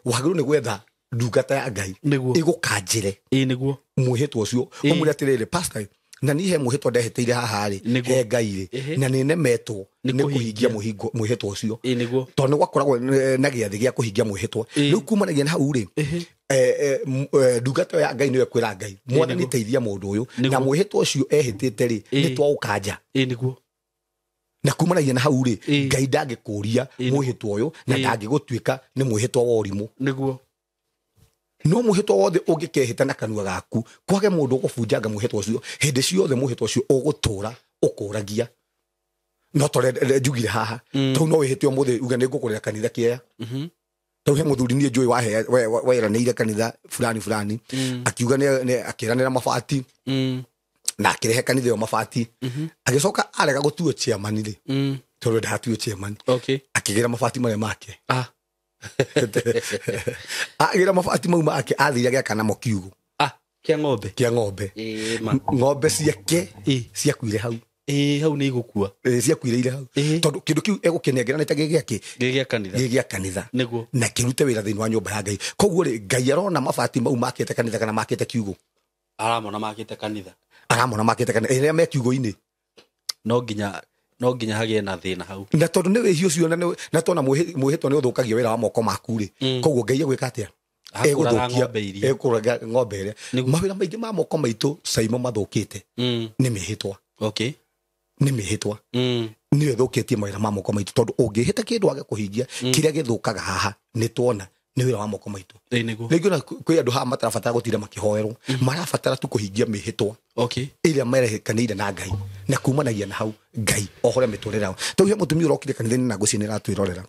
Wagĩrĩirwo nĩ gwetha ndungata ya Ngai ĩgũkanjĩre. Ĩĩ nĩguo. Mwĩhĩtwa ũcio ũmwĩre atĩrĩrĩ pastor na niĩ he mwĩhĩtwa ndehĩtĩire haha rĩ he Ngai rĩ na nĩ nemetwo nĩ kũhingia mwĩhĩtwa ũcio. Ĩĩ nĩguo. Tondũ nĩ gwakoragwo na gĩathĩ gĩa kũhingia mwĩhĩtwa. Rĩu kumanagia na hau rĩ ndungata ya Ngai nĩyo ĩkwĩra Ngai mwathani teithia mũndũ ũyũ na mwĩhĩtwa ũcio ehĩtĩte rĩ nĩ twaũkanja. Ĩĩ nĩguo. Na kumanagia na hau rĩ Ngai ndangĩkũria mwĩhĩtwa ũyũ na ndangĩgũtuĩka nĩ mwĩhĩtwa wa ũrimũ. Nĩguo. No mwĩhĩtwa wothe ũngĩkehĩta na kanua gaku kwage mũndũ ũgũbunjanga mwĩhĩtwa ũcio hĩndĩ ciothe mwĩhĩtwa ũcio ũgũtũra ũkũragia. No tore njugire haha tau no wĩhĩte ũmũthĩ uge nĩ ngũkũrĩra kanitha kĩea. Tau he mũthuri niĩ njũĩ weranĩire kanitha fulani fulani akiuga nĩ akĩranĩra mabati na akĩrehe kanitha ĩyo mabati agĩcoka arega gũtuo chairman rĩ tondũ ndatuo chairman. Okay. Akĩgĩra mabati marĩa make. Agĩra mabati mau make athire agĩaka namo kiugũ. Kĩa ng'ombe. Kĩa ng'ombe. Ng'ombe ciake ciakuire hau. Ĩĩ hau nĩ igũkua. Ciakuire hau. Tondũ kĩndũ kĩu egũkĩnengera nĩ ta gĩgĩakĩ. Gĩgĩa kanitha. Gĩgĩa kanitha. Nĩguo. Na kĩrute wĩra thĩinĩ wa nyũmba ya Ngai. Koguo rĩ Ngai arona mabati mau makĩte kanitha kana makĩte kiugũ. Aramona makĩte kanitha. Aramona makĩte kanitha ĩrĩa me kiugũ-inĩ. No nginya hagĩe na thĩna hau. Na tondũ nĩ wĩhia ũcio na tona mwĩhĩtwa nĩ ũthũkagia wĩra wa moko maku rĩ. Koguo Ngai egwĩka atĩa? Egũthũkia egũkũraga ng'ombe ĩrĩa. Mawĩra maingĩ ma moko maitũ Saimo mathũkĩte nĩ mĩhĩtwa. Okay. Nĩ mĩhĩtwa. Nĩyo ĩthũkĩtie mawĩra ma moko maitũ tondũ ũngĩhĩta kĩndũ wage kũhingia kĩrĩa gĩthũkaga haha nĩ tuona nĩ wĩra wa moko maitũ. Rĩngĩ ona kwĩ andũ haha matarabatara gũtinda makĩhoerwo marabatara tu kũhingia mĩhĩtwa. Okay. Ĩrĩa merekanĩire na Ngai na kumanagia na hau Ngai ohore mĩtũrĩre yao. Tau he mũtumia ũrokire kanitha-inĩ na ngũciĩ nĩ aratwĩrorera.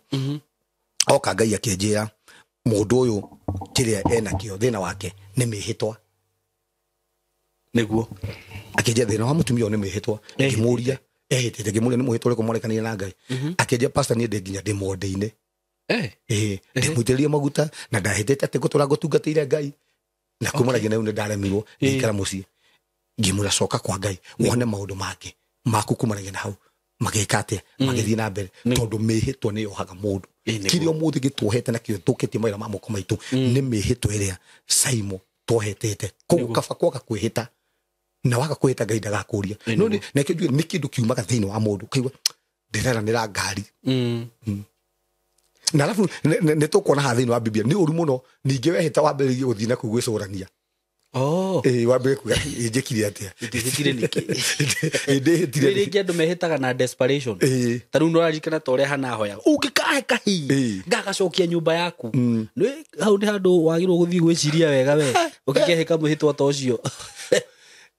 Oka Ngai akĩnjĩra mũndũ ũyũ kĩrĩa enakĩo thĩna wake nĩ mĩhĩtwa. Nĩguo. Akĩnjĩra thĩna wa mũtumia ũyũ nĩ mĩhĩtwa. Ngĩmũria ehĩtĩte ngĩmũria nĩ mũhĩtwa ũrĩkũ mwarekanĩire na Ngai. Akĩnjĩra pastor niĩ ndĩ nginya ndĩ monde-inĩ. Ndĩmũitĩrĩrie maguta na ndahĩtĩte atĩ ngũtũra ngũtungatĩire Ngai na kumanagia na rĩu nĩ ndaremirwo ngĩikara mũciĩ. Ngĩmwĩra coka kwa Ngai wone maũndũ make maku kumanagia na hau magĩka atĩa magĩthiĩ na mbere tondũ mĩhĩtwa nĩ yohaga mũndũ. Kĩrĩa ũmũthĩ gĩtuohete na kĩo thũkĩtie mawĩra ma moko maitũ nĩ mĩhĩtwa ĩrĩa Saimo twohetete. Koguo kaba kwaga kwĩhĩta Na waga kwĩhĩta Ngai ndagakũria. No nĩ nĩ kĩndũ kiumaga thĩinĩ wa mũndũ ũkaigua ndĩreranĩra ngari. Na alafu nĩ tũkuona haha thĩinĩ wa Biblia nĩ ũru mũno ningĩ wehĩta wambĩrĩrie gũthiĩ na kũu gwĩcũrania. Wambĩrĩrie kuga njĩkire atĩa, ndĩhĩtire nĩkĩ, ndĩhĩtire rĩngĩ andũ mehĩtaga na desperation. Ta rĩu nĩũraririkana ta ũrĩa Hana ahoyaga ũngĩkahe kahii ngagacokia nyũmba yaku. Nĩ hau nĩ handũ wagĩrĩirwo gũthiĩ gwĩciria wega we ũkĩkehĩka mwĩhĩtwa ta ũcio.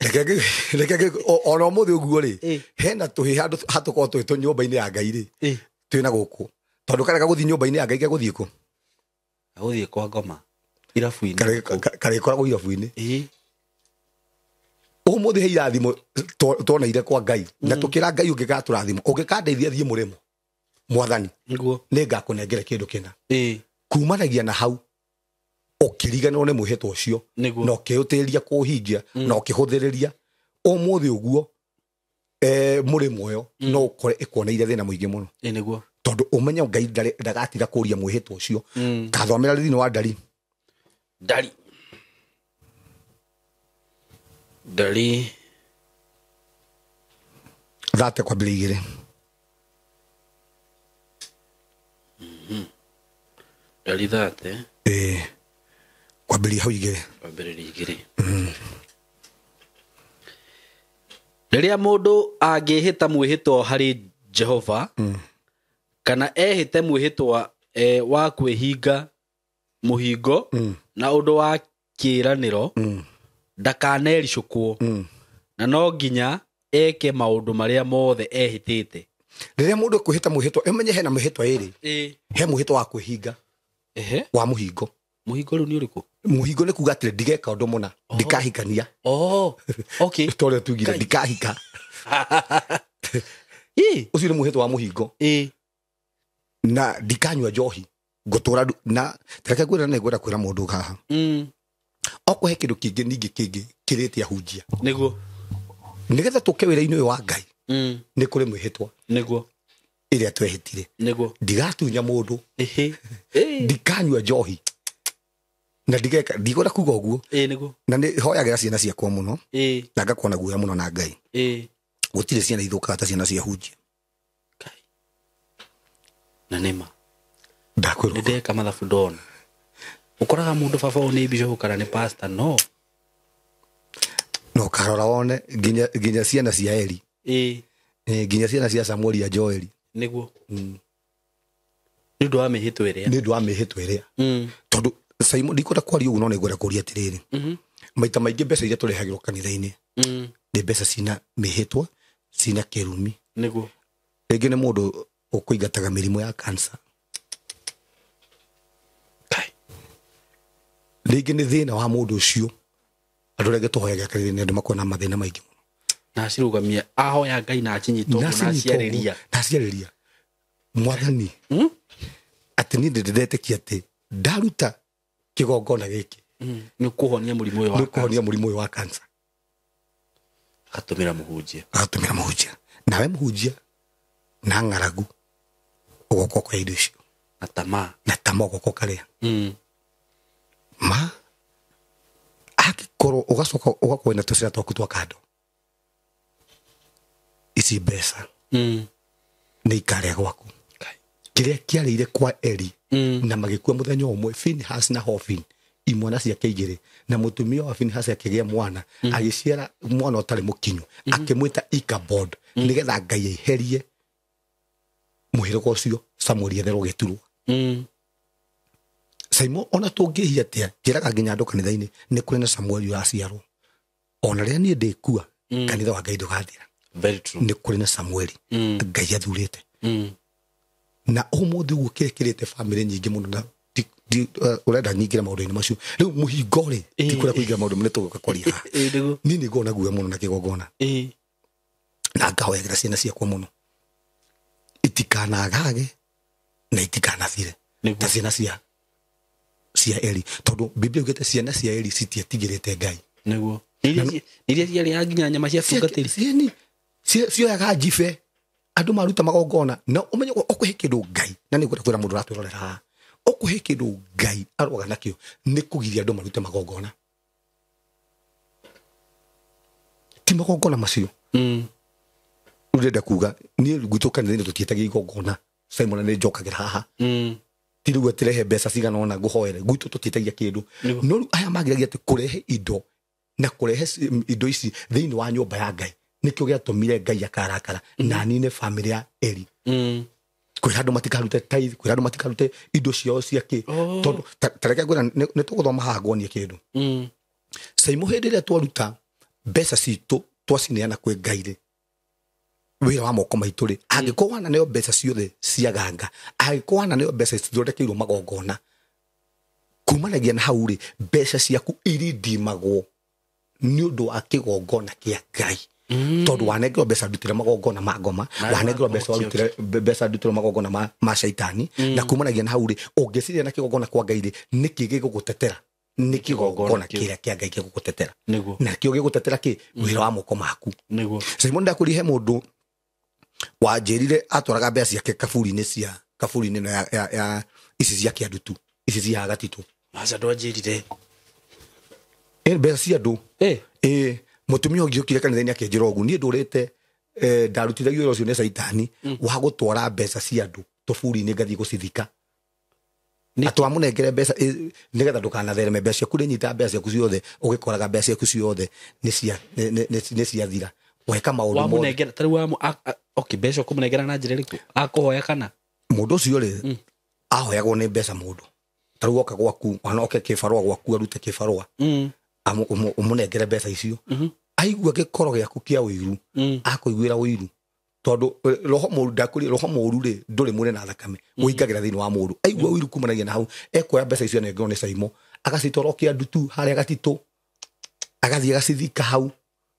Reke ona ũmũthĩ ũguo rĩ, hena tũhĩ handũ hatũkorwo twĩ tũ nyũmba-inĩ ya Ngai rĩ, twĩna gũkũ tondũ karega gũthiĩ nyũmba-inĩ ya Ngai gegũthiĩ kũ? Gũthiĩ kwa ngoma irabu-inĩ. Karĩkoragwo irabu-inĩ. Ũmũthĩ he irathimo tuoneire kwa Ngai na tũkĩra Ngai ũngĩgatũrathima ũngĩkandeithia thiĩ mũrĩmo mwathani nĩ ngakũnengera kĩndũ kĩna. Kumanagia na hau ũkĩriganĩrwo nĩ mwĩhĩtwa ũcio na ũkĩũtĩria kũũhingia na ũkĩhũthĩrĩria. Ũmũthĩ ũguo mũrĩmo ũyũ no ũkore ĩkuoneire thĩna mũingĩ mũno. Tondũ ũmenye Ngai ndagatiga kũria mwĩhĩtwa ũcio. Kathomera thĩinĩ wa Ndari. Ndari 3:2. Ndari 3 kwambĩrĩria hau 2. Kwambĩrĩria 2. Rĩrĩa mũndũ angĩhĩta mwĩhĩtwa harĩ Jehova kana ehĩte mwĩhĩtwa wa kwĩhinga mũhingo na ũndũ wa kĩĩranĩro ndakanericũkwo na no nginya eke maũndũ marĩa mothe ehĩtĩte. Rĩrĩa mũndũ ekwĩhĩta mwĩhĩtwa ũmenye hena mĩhĩtwa ĩrĩ. He mwĩhĩtwa wa kwĩhinga wa mũhingo. Mũhingo rĩu nĩ ũrĩkũ? Mũhingo nĩ kuga atĩrĩ ndigeka ũndũ mũna, ndikahikania. Tondũ tugire ndikahika. Ũcio nĩ mwĩhĩtwa wa mũhingo. Na ndikanyua njohi ngũtũra na reke ngwĩre na ngwenda kwĩra mũndũ haha. Okorwo he kĩndũ kĩngĩ ningĩ kĩngĩ kĩrĩte ahunjia. Nĩguo. Nĩgetha tũke wĩra-inĩ ũyũ wa Ngai nĩ kũrĩ mwĩhĩtwa. Nĩguo. Ĩrĩa twehĩtire. Nĩguo. Ndigatunya mũndũ. Ndikanyua njohi na ndigeka ndigora kuga ũguo. Nĩguo. Na nĩ hoyagĩra ciana ciakwa mũno na ngakorwo na guoya mũno na Ngai. Gũtirĩ ciana ithũkaga ta ciana cia ahunjia. Na nĩma. Ndakwĩrwo. Nĩ ndeka mathabu ndona. Ũkoraga mũndũ baba ũyũ nĩ bishop kana nĩ pastor no. No karora wone nginya ciana cia Eli. Nginya ciana cia Samueli ya Joeli. Nĩguo. Nĩ ũndũ wa mĩhĩtwa ĩrĩa. Nĩ ũndũ wa mĩhĩtwa ĩrĩa. Tondũ Simon ndikwenda kwaria ũguo no nĩ ngwenda kũria atĩrĩrĩ. Maita maingĩ mbeca iria tũrehagĩrwo kanitha-inĩ nĩ mbeca cina mĩhĩtwa cina kĩrumi. Nĩguo. Rĩngĩ nĩ mũndũ ũkũingataga mĩrimũ ya cancer. Rĩngĩ nĩ thĩna wa mũndũ ũcio. Andũ rĩngĩ tũhoyaga kanitha-inĩ andũ makoragwo na mathĩna maingĩ mũno. Na acirũgamia ahoya Ngai na acinyitwo na aciarĩria. Na aciarĩria. Mwathani atĩ niĩ ndĩndetĩkia atĩ ndaruta kĩgongona gĩkĩ nĩ kũhonia mũrimũ ũyũ wa nĩ kũhonia mũrimũ ũyũ wa cancer. Agatũmĩra mũhunjia. Agatũmĩra mũhunjia. Nawe mũhunjia na ng'aragu ũgoka ũkoya indo icio. Na tamaa. Na tamaa ũgoka ũkarĩa. Ma angĩkorwo ũgacoka ũgakorwo na tũcĩra twaku twa kando. Ici mbeca nĩ ikarĩa gwaku. Kĩrĩa kĩarĩire kwa Eli na magĩkua mũthenya ũmwe Finehas na Hofini imwana ciake igĩrĩ na mũtumia wa Finehas akĩgĩa mwana agĩciara mwana ũtarĩ mũkinyu akĩmwĩta Ichabod nĩgetha Ngai aiherie mũhĩrĩga ũcio Samueli etherwo gĩturwa. Simon ona tũngĩhia atĩa njĩraga nginya andũ kanitha-inĩ nĩ kũrĩ na Samueli ũraciarwo. Ona rĩrĩa niĩ ndĩkua kanitha wa Ngai ndũgathira. Very true. Nĩ kũrĩ na Samueli Ngai athurĩte. Na ũmũthĩ ũguo kĩrĩa kĩrĩte bamĩrĩ nyingĩ mũno na ũrenda nyingĩre maũndũ-inĩ macio. Rĩu mũhingo rĩ tikwenda kũingĩra maũndũ nĩ tũgũka kwaria haha. Niĩ nĩ ngoragwo na guoya mũno na kĩgongona. Na ngahoyagĩra ciana ciakwa mũno itikanagage na itikanathire ta ciana cia Eli tondũ Biblia yugĩte ciana cia Eli citietigĩrĩte Ngai. Nĩguo. Iria ciarĩaga nginya nyama cia tungatĩri. Cioyaga njibe andũ maruta magongona na ũmenye ũkũhe kĩndũ Ngai na nĩ ngwenda kwĩra mũndũ ũratwĩrorera haha ũkũhe kĩndũ Ngai arũaga nakĩo nĩ kũgiria andũ marute magongona. Ti magongona macio. Ndĩrenda kuga niĩ gwitũ kanitha-inĩ tũtiĩtagia igongona. Simon nĩ njokagĩra haha. Ti rĩu atĩrehe mbeca cigana ũna ngũhoere, gwitũ tũtiĩtagia kĩndũ. No rĩu aya mageragia atĩ kũrehe indo na kũrehe indo ici thĩinĩ wa nyũmba ya Ngai nĩkĩo gĩatũmire Ngai akarakara na anine bamĩrĩ ya Eli. Kwĩra andũ matikarute tithe, kwĩra andũ matikarute indo ciao cia kĩ. Tondũ ta reke ngwĩra, nĩ tũgũthoma haha nguonie kĩndũ. Saimu hĩndĩ ĩrĩa twaruta mbeca citũ twacineana kwĩ Ngai rĩ, wĩra wa moko maitũ rĩ, angĩkorwo wananeo mbeca ciothe cia ganga, angĩkorwo wananeo mbeca cithondekeirwo magongona, kumanagia na hau rĩ, mbeca ciaku irindimagwo nĩ ũndũ wa kĩgongona kĩa Ngai. Tondũ wanengerwo mbeca ndutĩre magongona ma ngoma, wanengerwo mbeca warutĩre mbeca ndutĩre magongona ma caitani, na kumanagia na hau rĩ, ũngĩciria na kĩgongona kwa Ngai rĩ, nĩkĩ gĩgũgũtetera? Nĩ kĩgongona kĩrĩa kĩa Ngai gĩgũgũtetera. Na kĩo gĩgũtetera kĩ? Wĩra wa moko maku. Simon ndakwĩrire he mũndũ wanjĩrire atwaraga mbeca ciake kaburi-inĩ cia kaburi-inĩ ĩno ya ici cia kĩandutu, ici cia gatitũ. Aca ndwanjĩrire. Mbeca cia andũ. Mũtumia ũngĩ ũkire kanitha-inĩ akĩnjĩra ũguo, niĩ ndũrĩte, ndarutithagio wĩra ũcio nĩ caitani wa gũtwara mbeca cia andũ tũburi-inĩ ngathiĩ gũcithika. Atĩ wamũnengere mbeca, nĩgetha ndũkanathereme mbeca ciaku, nĩnyita mbeca ciaku ciothe, ũgĩkoraga mbeca ciaku ciothe nĩ ciathira. Weka maũndũ mothe. Wamũnengera, ta rĩu okay, mbeca ũkũmũnengera na njĩra ĩrĩkũ? Akũhoya kana? Mũndũ ũcio rĩ, ahoyagwo nĩ mbeca mũndũ. Ta rĩu oka gwaku, ona oke kĩbarũa gwaku, arute kĩbarũa. Ũmũnengere mbeca icio. Aigua gĩkoro gĩaku kĩa ũiru, akũiguĩra ũiru. Tondũ roho mũru ndakũrĩ, roho mũru rĩ, ndũrĩ mũrĩ na thakame, ũingagĩra thĩinĩ wa mũndũ. Aigua ũiru kumanagia na hau, ekuoya mbeca icio anengerwo nĩ Caimo, agacitwara o kĩandutu harĩa gatitũ, agathiĩ agacithika hau.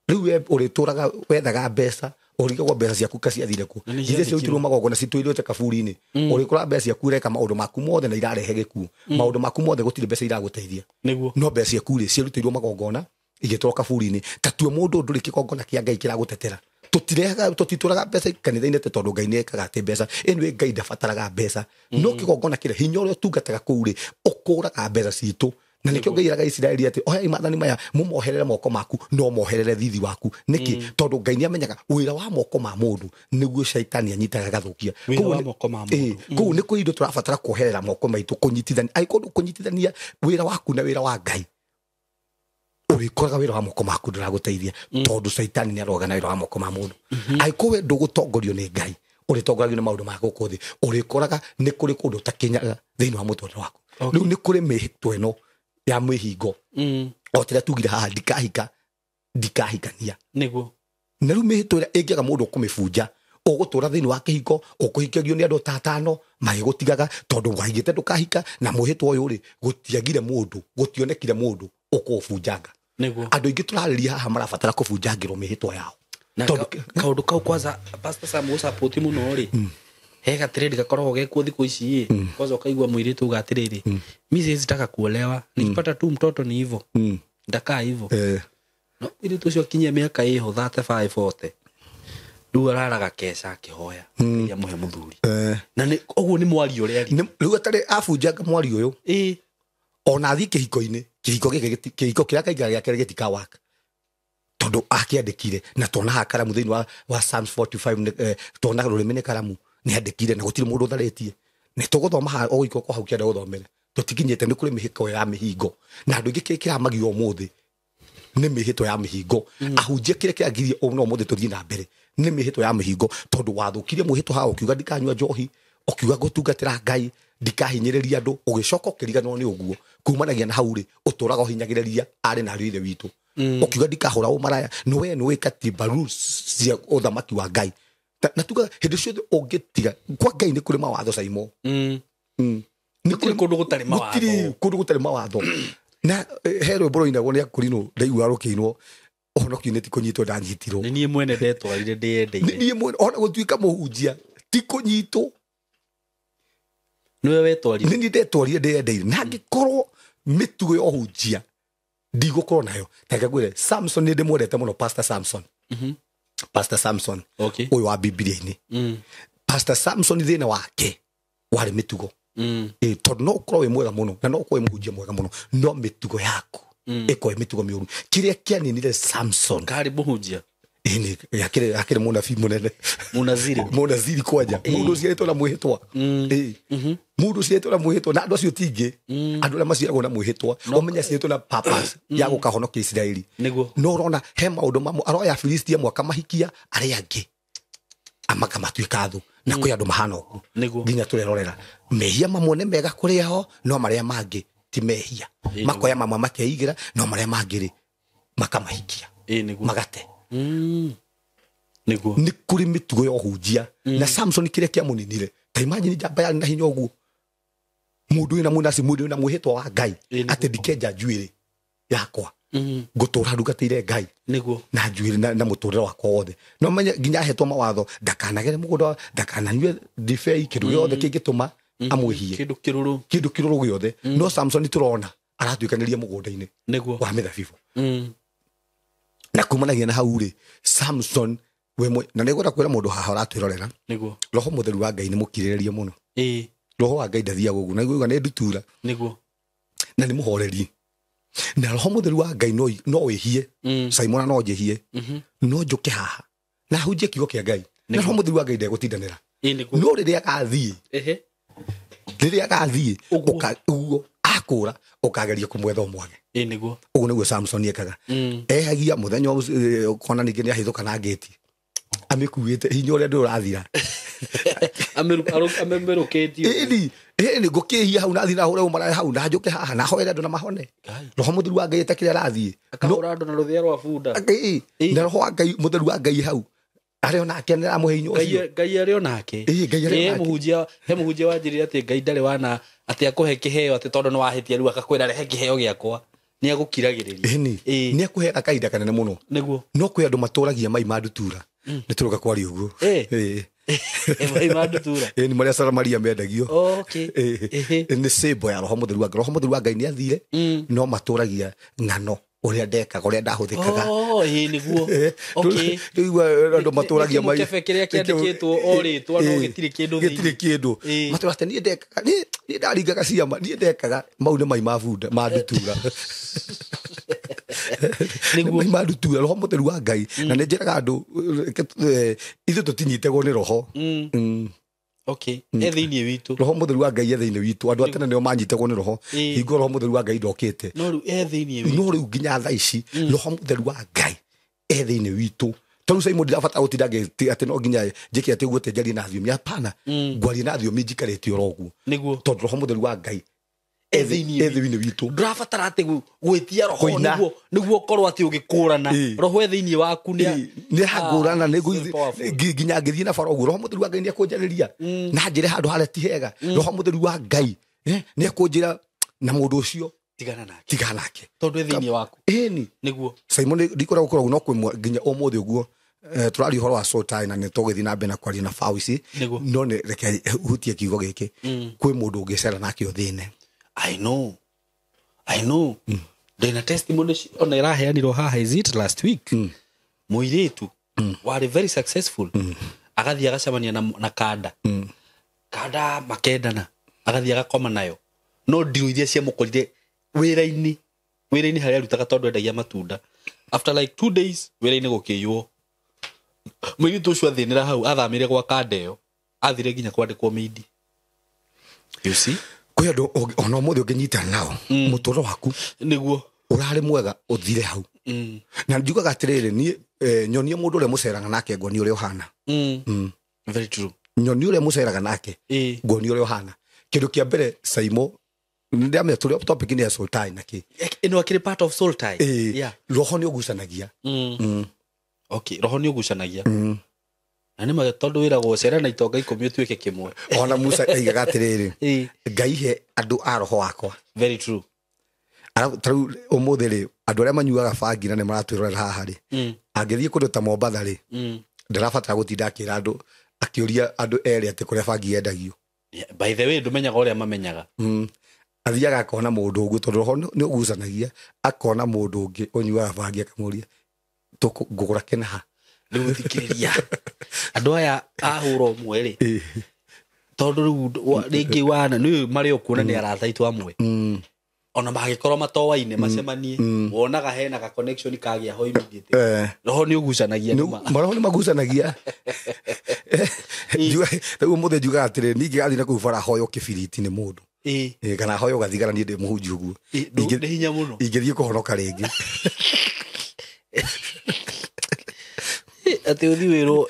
Rĩu we ũrĩtũraga wethaga mbeca, ũrigagwo mbeca ciaku ka ciathire kũ. Na nĩ Iria ciathikirwo. ciarutirwo magongona citũirĩte kaburi-inĩ. Ũrĩkora mbeca ciaku ũreka maũndũ maku mothe na irarehe gĩkuũ. Maũndũ maku mothe gũtirĩ mbeca iragũteithia. No mbeca ciaku rĩ, ciarutĩirwo magongona, igĩtwarwo kaburi-inĩ. Ta tue mũndũ ndũrĩ kĩgongona kĩa Ngai kĩragũtetera. Tũtirehaga, tũtitũraga mbeca kanitha-inĩ atĩ tondũ Ngai nĩekaga atĩ mbeca. Anyway, Ngai ndabataraga mbeca. No kĩgongona kĩrĩa, hinya ũrĩa ũtungataga kũu rĩ, ũkũraga mbeca citũ. Na nĩkĩo Ngai eraga Isiraeli atĩ, oyai maathani maya, mũmoherere moko maku, no moherere thithi waku. Nĩkĩ? Tondũ Ngai nĩamenyaga wĩra wa moko ma mũndũ nĩguo caitani anyitaga agathũkia. Wĩra wa moko ma mũndũ. Koguo nĩ kũrĩ indo tũrabatara kuoherera moko maitũ, kũnyitithania. Angĩkorwo ndũkũnyitithania wĩra waku na wĩra wa Ngai, ũrĩkoraga wĩra wa moko maku ndũragũteithia, tondũ caitani nĩaroga na wĩra wa moko ma mũndũ. Angĩkorwo we ndũgũtongorio nĩ Ngai, ũrĩtongoragio nĩ maũndũ ma gũkũ thĩ, ũrĩkoraga nĩ kũrĩ kũndũ ũtakinyaga thĩinĩ wa mũtũrĩre waku. Rĩu nĩ kũrĩ mĩhĩtwa ĩno ya mwĩhingo. O ta ũrĩa tugire haha, ndikahika, ndikahikania. Na rĩu mĩhĩtwa ĩrĩa ĩngĩaga mũndũ ũkũmĩbunja, ũgũtũra thĩinĩ wa kĩhiko, ũkũhikagio nĩ andũ ta atano, magĩgũtigaga, tondũ waigĩte ndũkahika, na mwĩhĩtwa ũyũ rĩ, gũtiagire mũndũ, gũtionekire mũndũ ũkũũbunjanga. Andũ aingĩ tũrarĩria haha marabatara kũbunjangĩrwo mĩhĩtwa yao. Na Tondũ kaũndũ kau kwanza, Pastor Sam ũsupport mũno rĩ, he gatirĩrĩ gakoragwo gekuo thikũ ici ĩ, kwanza ũkaigua mũirĩtu uga atĩrĩrĩ, mi siwezi taka kuolewa, nikipata tu mtoto ni hivo. Ndakaa hivo. No mũirĩtu ũcio akinyia mĩaka ĩho 35 40, rĩu araraga keca akĩhoya, Ngai amũhe mũthuri. Na nĩ, ũguo nĩ mwario ũrĩa arĩ. Nĩ, rĩu atarĩ abunjanga mwario ũyũ. Ona athiĩ kĩhiko-inĩ, kĩhiko gĩkĩ gĩti-, kĩhiko kĩrĩa kaingĩra gĩake gĩtikawaka. Tondũ akĩandĩkire, na tuona haha karamu thĩinĩ wa Psalms 45, nĩ tuona rũrĩmĩ nĩ karamu, nĩ andĩkire na gũtirĩ mũndũ ũtharĩtie. Nĩ tũgũthoma haha, o gũikũrũka kwa hau kĩanda gũthomere. Tũtikinyĩte, nĩ kũrĩ mĩhĩko ya mĩhingo. Na andũ aingĩ kĩrĩa kĩramagio ũmũthĩ nĩ mĩhĩtwa ya mĩhingo. Ahunjia kĩrĩa kĩragiria no ũmũthĩ tũthiĩ na mbere nĩ mĩhĩtwa ya mĩhingo, tondũ wathũkirie mwĩhĩtwa haha ũkiuga ndikanyua njohi, ũkiuga ngũtungatĩra Ngai, ndikahinyĩrĩria andũ, ũgĩcoka ũkĩriganĩrwo nĩ ũguo. Kumanagia na hau rĩ, ũtũraga ũhinyagĩrĩria arĩ na ariũ a ithe witũ. Ũkiuga ndikahũra ũmaraya, nĩ we nĩ wĩ katiba rules cia ũthamaki wa Ngai. Na tuga hĩndĩ ciothe ũngĩtiga, kwa Ngai nĩ kũrĩ mawatho Saimo. Nĩ Gũtirĩ kũrĩ kũndũ gũtarĩ mawatho. Gũtirĩ kũndũ gũtarĩ mawatho. Na he rwĩmbo rũinagwo nĩ Akũrinũ, ndaigua rũkĩinwo, ũhonokio-inĩ ti kũnyitwo ndanyitirwo. Nĩ niĩ mwene ndetwarire ndĩyendeire. Nĩ niĩ mwene, ona gũtuĩka mũhunjia ti kũnyitwo. Nĩwe wetwarire. Nĩ niĩ ndetwarire ndĩyendeire. Na angĩkorwo mĩtugo ya ũhunjia ndigũkorwo nayo, ta reke ngwĩre, Samson nĩ ndĩmwendete mũno, Pastor Samson. Pastor Samson. Ũyũ wa Bibilia-inĩ. Pastor Samson thĩna wake warĩ mĩtugo. Tondũ no ũkorwo wĩ mwega mũno, na no ũkorwo wĩ mũhunjia mwega mũno, no mĩtugo yaku Ĩkoe mĩtugo mĩũru. Kĩrĩa kĩaninire Samson Karĩ mũhunjia. Ĩni, akĩrĩ mũnabii mũnene. Mũnaziri. Mũnaziri kwanja. Mũndũ ũciarĩtwo na mwĩhĩtwa. Mũndũ ũciarĩtwo na mwĩhĩtwa na andũ acio ti ingĩ. Andũ arĩa maciaragwo na mwĩhĩtwa ũmenye aciarĩtwo na purpose ya gũkahonokia Isiraeli. Nĩguo. No ũrona he maũndũ mamwe aroya Filistia mwaka mahikia arĩa angĩ makamatuĩka thũ na kwĩ andũ mahana ũguo. Nĩguo. Nginya tũrerorera mehia mamwe nĩ mega kũrĩ ao no marĩa mangĩ ti mehia. Makoya mamwe makeigĩra no marĩa mangĩ rĩ makamahikia. Nĩguo. Magate. Nĩguo. Nĩ kũrĩ mĩtugo ya ũhunjia. Na Samson kĩrĩa kĩamũninire ta imagine njamba yarĩ na hinya ũguo mũndũ wĩna mũnaci mũndũ wĩna mwĩhĩtwa wa Ngai atĩ ndikenja njuĩrĩ yakwa ngũtũra ndungatĩire Ngai Nĩguo. na njuĩrĩ na mũtũrĩre wakwa wothe. No menye nginya ahetwo mawatho ndakanagere mũgũnda ndakananyue ndibei kĩndũ gĩothe kĩngĩtũma amwĩhie Kĩndũ kĩrũrũ. Kĩndũ kĩrũrũ gĩothe. No Samson tũrona aratuĩkanĩria mũgũnda-inĩ Nĩguo. wa mĩthabibũ. Na kumanagia na hau rĩ Samson we na nĩngwenda kwĩra mũndũ haha ũratwĩrorera. Nĩguo. Roho mũtheru wa Ngai nĩ mũkirĩrĩria mũno. Roho wa Ngai ndathiaga ũguo na igua nĩ ndutura. Nĩguo. Na nĩ mũhoreri. Na roho mũtheru wa Ngai no wĩhie. Simon no njĩhie. No njũke haha na hunjie kiugo kĩa Ngai. Na roho mũtheru wa Ngai ndegũtindanĩra. Nĩguo. No rĩrĩa agathiĩ. Rĩrĩa agathiĩ ũguo akũra ũkageria kũmwetha ũmwage. Nĩguo. Ũguo nĩguo Samson ekaga. Ehagia mũthenya ũkona ningĩ nĩahithũka na ngĩti. Amĩkuĩte hinya ũrĩa ndũrathira. Amĩrũkĩtie. Ĩni ngũkĩhia hau na thiĩ na hũre ũmaraya hau na njũke haha na hoere andũ na mahone. Roho mũtheru wa Ngai etakĩrĩa arathiĩ. Akahũra andũ na rũthĩa rwa bunda. Na roho wa Ngai mũtheru wa Ngai hau arĩ onake nĩ aramũhe hinya ũcio. Ngai arĩ onake. Ngai arĩ onake. He mũhunjia wanjĩrire atĩ Ngai ndarĩ wana atĩ akũhe kĩheo atĩ tondũ nĩ wahĩtia rĩu akakwĩra rehe kĩheo gĩakwa. Nĩ agũkiragĩrĩria. Ĩni. Nĩ akũheaga kahinda kanene mũno. Nĩguo. No kwĩ andũ matũragia mai ma ndutura. Nĩ tũroka kwaria ũguo. Mai ma ndutura. Nĩ marĩa Samaria mendagio. Okay. Nĩ symbol ya roho mũtheru wa Ngai. Roho mũtheru wa Ngai nĩ athire no matũragia ng'ano ũrĩa ndekaga ũrĩa ndahũthĩkaga. Nĩguo. Okay. Rĩu andũ matũragia mai. Kĩbebe kĩrĩa kĩandĩkĩtwo o rĩtwa no gĩtirĩ kĩndũ thĩinĩ. Gĩtirĩ kĩndũ. Matũraga atĩ niĩ ndekaga, niĩ ndaringaga ciama, niĩ ndekaga. Mau nĩ mai ma bunda, ma ndutura. Nĩguo. Mai ma ndutura, roho mũtheru wa Ngai. Na nĩ njĩraga andũ ithuĩ tũtinyitagwo nĩ roho. Okay. E thĩinĩ witũ. Roho mũtheru wa Ngai e thĩinĩ witũ. Andũ a tene nĩo manyitagwo nĩ roho. Hingo roho mũtheru wa Ngai ndokĩte. No rĩu e thĩinĩ witũ. No rĩu nginya thaa ici roho mũtheru wa Ngai e thĩinĩ witũ. Tondũ Simon ndirabatara gũtinda atĩ no nginya njĩke atĩ ũguo atĩ njarie na thiomi. Hapana. Ngwaria na thiomi njikarĩte oro ũguo. Nĩguo. Tondũ roho mũtheru wa Ngai e thĩinĩ witũ. Ndũrabatara atĩ gwĩtia roho nĩguo ũkorwo atĩ ũgĩkũrana. Roho e thĩinĩ waku nĩ hangũrana nginya ngĩthiĩ na bara ũguo roho mũtheru wa Ngai nĩ ekũnjarĩria. Na njĩre handũ harĩa ti hega. Roho mũtheru wa Ngai nĩ ekũnjĩra na mũndũ ũcio tigana nake. Tigana nake. Tondũ e thĩinĩ waku. Ĩni. Nĩguo. Simon ndikoragwo gũkoragwo no kwĩ nginya ũmũthĩ ũguo tũraria ũhoro wa soul tie na nĩ tũgũthiĩ na mbere na kwaria na faũ ici. No nĩ reke hutie kiugo gĩkĩ. Kwĩ mũndũ ũngĩcera nake ũthĩne. I know. Ndĩna testimony ona ĩraheanirwo haha, is it last week? Mũirĩtu warĩ very successful. Agathiĩ agacemania na kanda. Kanda makendana. Agathiĩ agakoma nayo. No ndirũ iria ciamũkorire wĩra-inĩ. Wĩra-inĩ harĩa arutaga tondũ endagia matunda. After like 2 days wĩra-inĩ gũkĩiywo. Mũirĩtu ũcio athĩnĩra hau athamĩre gwa kanda ĩyo. Athire nginya kwandĩkwo mĩindi. You see? Kwĩ andũ ona ũmũthĩ ũngĩnyitana nao mũtũrĩre waku Nĩguo. ũrarĩ mwega ũthire hau. Na njugaga atĩrĩrĩ niĩ nyonie mũndũ ũrĩa mũceraga nake nguonie ũrĩa ũhana. Very true. Nyonie ũrĩa mũceraga nake nguonie ũrĩa ũhana. Kĩndũ kĩa mbere Saimo ndamenya tũrĩ topic nĩ ya soul tie na kĩ. Ĩno akĩrĩ part of soul tie. Yeah. Roho nĩ ũgucanagia. Okay, roho nĩ ũgucanagia. Na nĩ ma tondũ wĩragwo cera na itonga 10 ũtuĩke kĩmwe. Ona Musa aigaga atĩrĩrĩ Ngai he andũ a roho wakwa. Very true. Arabu tarĩu ũmũthĩ rĩ andũ arĩa manyuaga bangi na nĩ maratwĩrorera haha rĩ angĩthiĩ kũndũ ta Mombatha rĩ ndarabatara gũtinda akĩra andũ akĩũria andũ erĩ atĩ kũrĩa bangi yendagio. By the way ndũmenyaga ũrĩa mamenyaga. Athiaga akona mũndũ ũguo tondũ roho nĩ ũgucanagia akona mũndũ ũngĩ ũnyuaga bangi akamũria ngũgũra kĩnaha. Rĩu thikĩrĩria andũ aya ahũra ũmwe rĩ tondũ rĩu rĩngĩ wana nĩ marĩ o kuona nĩ arata aitũ amwe. Ona mangĩkorwo matoaine macemanie, wonaga hena ga connection kagĩa ho immediately. Roho nĩ ũgucanagia nĩma. Maroho nĩ magucanagia. Rĩu ũmũthĩ njugaga atĩrĩ, niĩ ingĩgathiĩ na kũu bara hoyo kĩbiriti nĩ mũndũ. Kana hoyo gathigara niĩ ndĩ mũhunjia ũguo. Nĩ hinya mũno. Ingĩthiĩ kũhonoka rĩngĩ. Atĩ ũthiĩ wĩrwo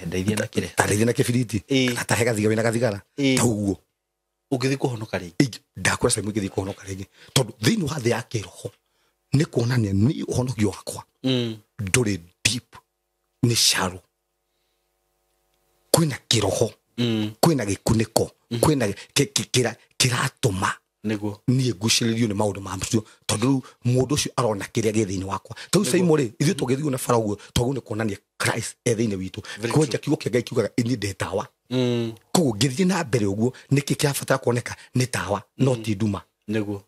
ndeithia na kĩrĩa. Ta ndeithia na kĩbiriti. Ta he gathigara wĩna gathigara. Ta ũguo. Ũngĩthiĩ kũhonoka rĩngĩ. Ndakwĩra Simon ingĩthiĩ kũhonoka rĩngĩ. Tondũ thĩinĩ wa thĩ ya kĩroho nĩ kuonania nĩ ũhonokio wakwa. Ndũrĩ deep, nĩ shallow. Kwĩna kĩroho, kwĩna gĩkunĩko, kwĩna kĩratũma nĩguo niĩ ngucĩrĩrio nĩ maũndũ ma macio, tondũ rĩu mũndũ ũcio arona kĩrĩa gĩ thĩinĩ wakwa. Tondũ Simon rĩ, ithuĩ tũngĩthiĩ na bara ũguo, twagĩrĩirwo nĩ kuonania Christ e thĩinĩ witũ. Kwanja kiugo kĩa Ngai kiugaga niĩ ndĩ tawa. Koguo ngĩthiĩ na mbere ũguo, nĩkĩ kĩrabatara kuoneka? Nĩ tawa, no ti nduma. Nĩguo.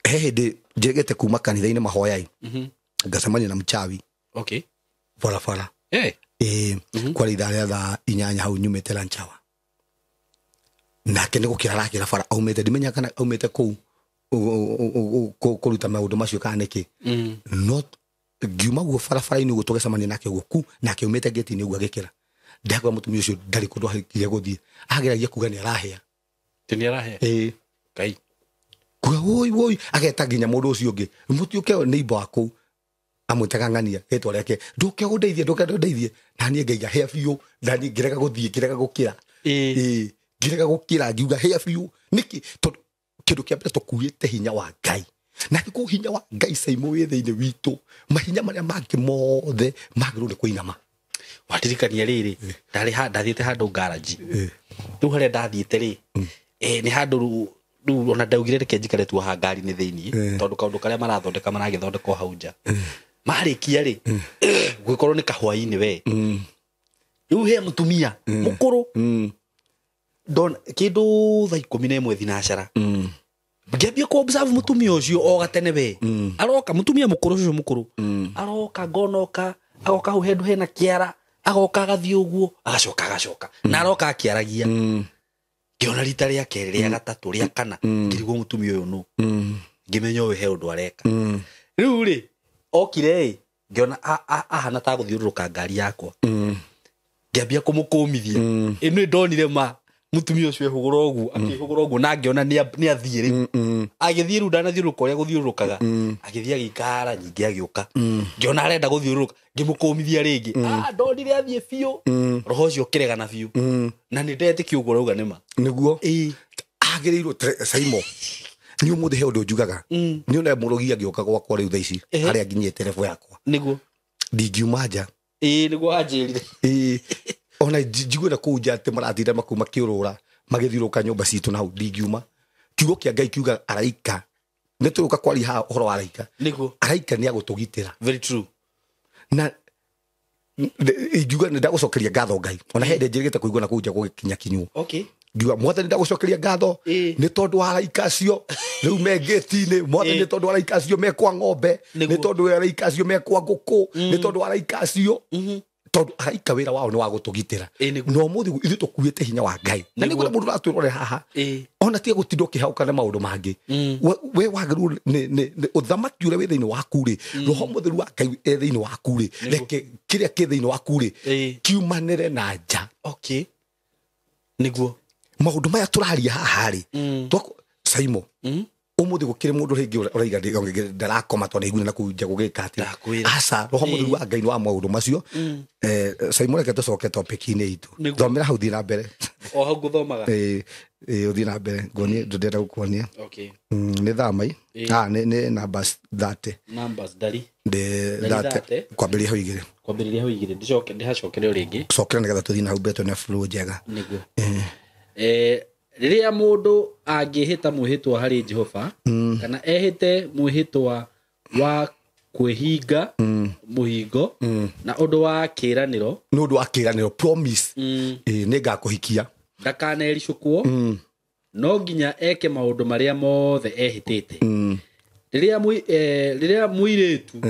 He hĩndĩ njegete kuma kanitha-inĩ mahoya-ĩ, ngacemania na mchawi. Okay. Barabara. Kwarĩ ithaa rĩa thaa 8 hau nyumĩte lunch hour. Nake nĩ gũkĩra arakĩra bara aumĩte, ndimenya kana aumĩte kũu kũruta maũndũ macio kana nĩkĩ. No ngiuma guo barabara-inĩ ũguo tũgĩcemania nake ũguo ku, nake aumĩte gate-inĩ ũguo agĩkĩra. Ndakora mũtumia ũcio ndarĩ kũndũ ahingire gũthiĩ. Ageragia kuga nĩ arahĩa. Ti nĩ arahĩa? Ngai. Kuga woi woi, ageta nginya mũndũ ũcio ũngĩ. Mũtiũke neighbor wa kũu. Amwĩtaga ng'ania rĩtwa rĩake, ndũke ũndeithie, ndũke ũndeithie. Na niĩ ngaiga hĩa biũ, na niĩ ngĩrega gũthiĩ, ngĩrega gũkĩra. Ngĩrega gũkĩra, ngiuga hĩa biũ. Nĩkĩ? Tondũ kĩndũ kĩa mbere tũkuĩte hinya wa Ngai. Na nĩguo hinya wa Ngai Simon wĩ thĩinĩ witũ, mahinya marĩa mangĩ mothe magĩrĩirwo nĩ kũinama. Watirikania rĩrĩ, ndarĩ ndathiĩte handũ garage. Rĩu harĩa ndathiĩte rĩ, nĩ handũ rĩu ona ndaugire reke njikare tu haha ngari-inĩ thĩinĩ, tondũ kaũndũ karĩa marathondeka maragĩthondeka o hau nja. Marĩkia rĩ, gwĩkorwo nĩ kahwainĩ we. Rĩu he mũtumia mũkũrũ, kĩndũ thaa 11 thinacara. Ngĩambia kũ observe mũtumia ũcio o gatene we. Aroka mũtumia mũkũrũ ũcio mũkũrũ. Aroka ngonoka, agoka hau handũ hena kĩara, agoka agathiĩ ũguo, agacoka agacoka. Na aroka akĩaragia. Ngĩona rita rĩa kerĩ, rĩa gatatũ, rĩa kana, ngĩrigwo mũtumia ũyũ nũ. Ngĩmenya ũyũ he ũndũ areka. Rĩu rĩ, okire ĩ, ngĩona ahana ta gũthiũrũrũka ngari yakwa. Ngĩambia kũmũkũmithia. Ĩno ndonire ma mũtumia ũcio ehũgũra ũguo, akĩhũgũra ũguo na ngĩona nĩ athiĩ rĩu. Agĩthiĩ rĩu ndanathiũrũrũka ũrĩa gũthiũrũrũkaga. Agĩthiĩ agĩikara nyingĩ agĩũka. Ngĩona arenda gũthiũrũrũka, ngĩmũkũmithia rĩngĩ. Ndonire athiĩ biũ. Roho ũcio ũkĩregana biũ. Na nĩ ndetĩkia ũguo ũrauga nĩ ma. Nĩguo. Agĩrĩirwo Simon. Nĩ ũmũthĩ he ũndũ njugaga. Nĩ ona mũrogi agĩũka gwakwa rĩu thaa ici, harĩa nginyĩte level yakwa. Nĩguo. Ndingiuma nja. Nĩguo anjĩrire. Ona njigue na kũu nja atĩ maratinda makuu makĩũrũra, magĩthiũrũrũka nyũmba citũ na hau ndingiuma. Kiugo kĩa Ngai kiuga araika. Nĩ tũgũka kwaria haha ũhoro wa araika. Nĩguo. Araika nĩ agũtũgitĩra. Very true. Na ingiuga nĩ ndagũcokeria ngatho Ngai. Ona he hĩndĩ njĩrĩgĩte kũigua na kũu nja gũgĩkinya kinyuo. Okay. Ngiuga mwathani ndagũcokeria ngatho nĩ tondũ wa araika acio rĩu me ngĩti-inĩ, mwathani nĩ tondũ wa araika acio me kwa ng'ombe, nĩ tondũ wa araika acio me kwa ngũkũ, nĩ tondũ wa araika acio. Tondũ araika wĩra wao nĩ wa gũtũgitĩra. Na ũmũthĩ ithuĩ tũkuĩte hinya wa Ngai. Na nĩguo mũndũ ũratwĩrore haha, ona tiga gũtinda ũkĩhaũka na maũndũ mangĩ. We wagĩrĩirwo nĩ ũthamaki ũrĩa wĩ thĩinĩ waku rĩ, roho mũtheru wa Ngai e thĩinĩ waku rĩ, reke kĩrĩa kĩ thĩinĩ waku rĩ, kiumanĩre na nja. Okay. Nĩguo. Maũndũ maya tũraria haha rĩ, Simon, ũmũthĩ gũkĩrĩ mũndũ rĩngĩ ũraiga ndarakoma tondũ nĩaiguire na kũu nja gũgĩka atĩa. Aca, roho mũtheru wa Ngai nĩ wa maũndũ macio. Simon, reke tũcoke topic-inĩ itũ. Thomera hau thiĩ na mbere. O hau ngũthomaga? Ũthiĩ na mbere. Nguonie, ndĩrenda gũkuonia. Okay. Nĩ thamai. Nĩ numbers 30. Numbers ndari. Ndĩ 30. Kwambĩrĩria hau igĩrĩ. Kwambĩrĩria hau igĩrĩ. Ndicoke, ndĩhacokere o rĩngĩ. Cokera nĩgetha tũthiĩ na hau mbere tuone flow njega. Nĩguo. Rĩrĩa mũndũ angĩhĩta mwĩhĩtwa harĩ Jehova, kana ehĩte mwĩhĩtwa wa kwĩhinga mũhingo na ũndũ wa kĩĩranĩro, nĩ ũndũ wa kĩĩranĩro, promise, nĩ ngakũhikia, ndakanericũkwo, no nginya eke maũndũ marĩa mothe ehĩtĩte. Rĩrĩa mũirĩtu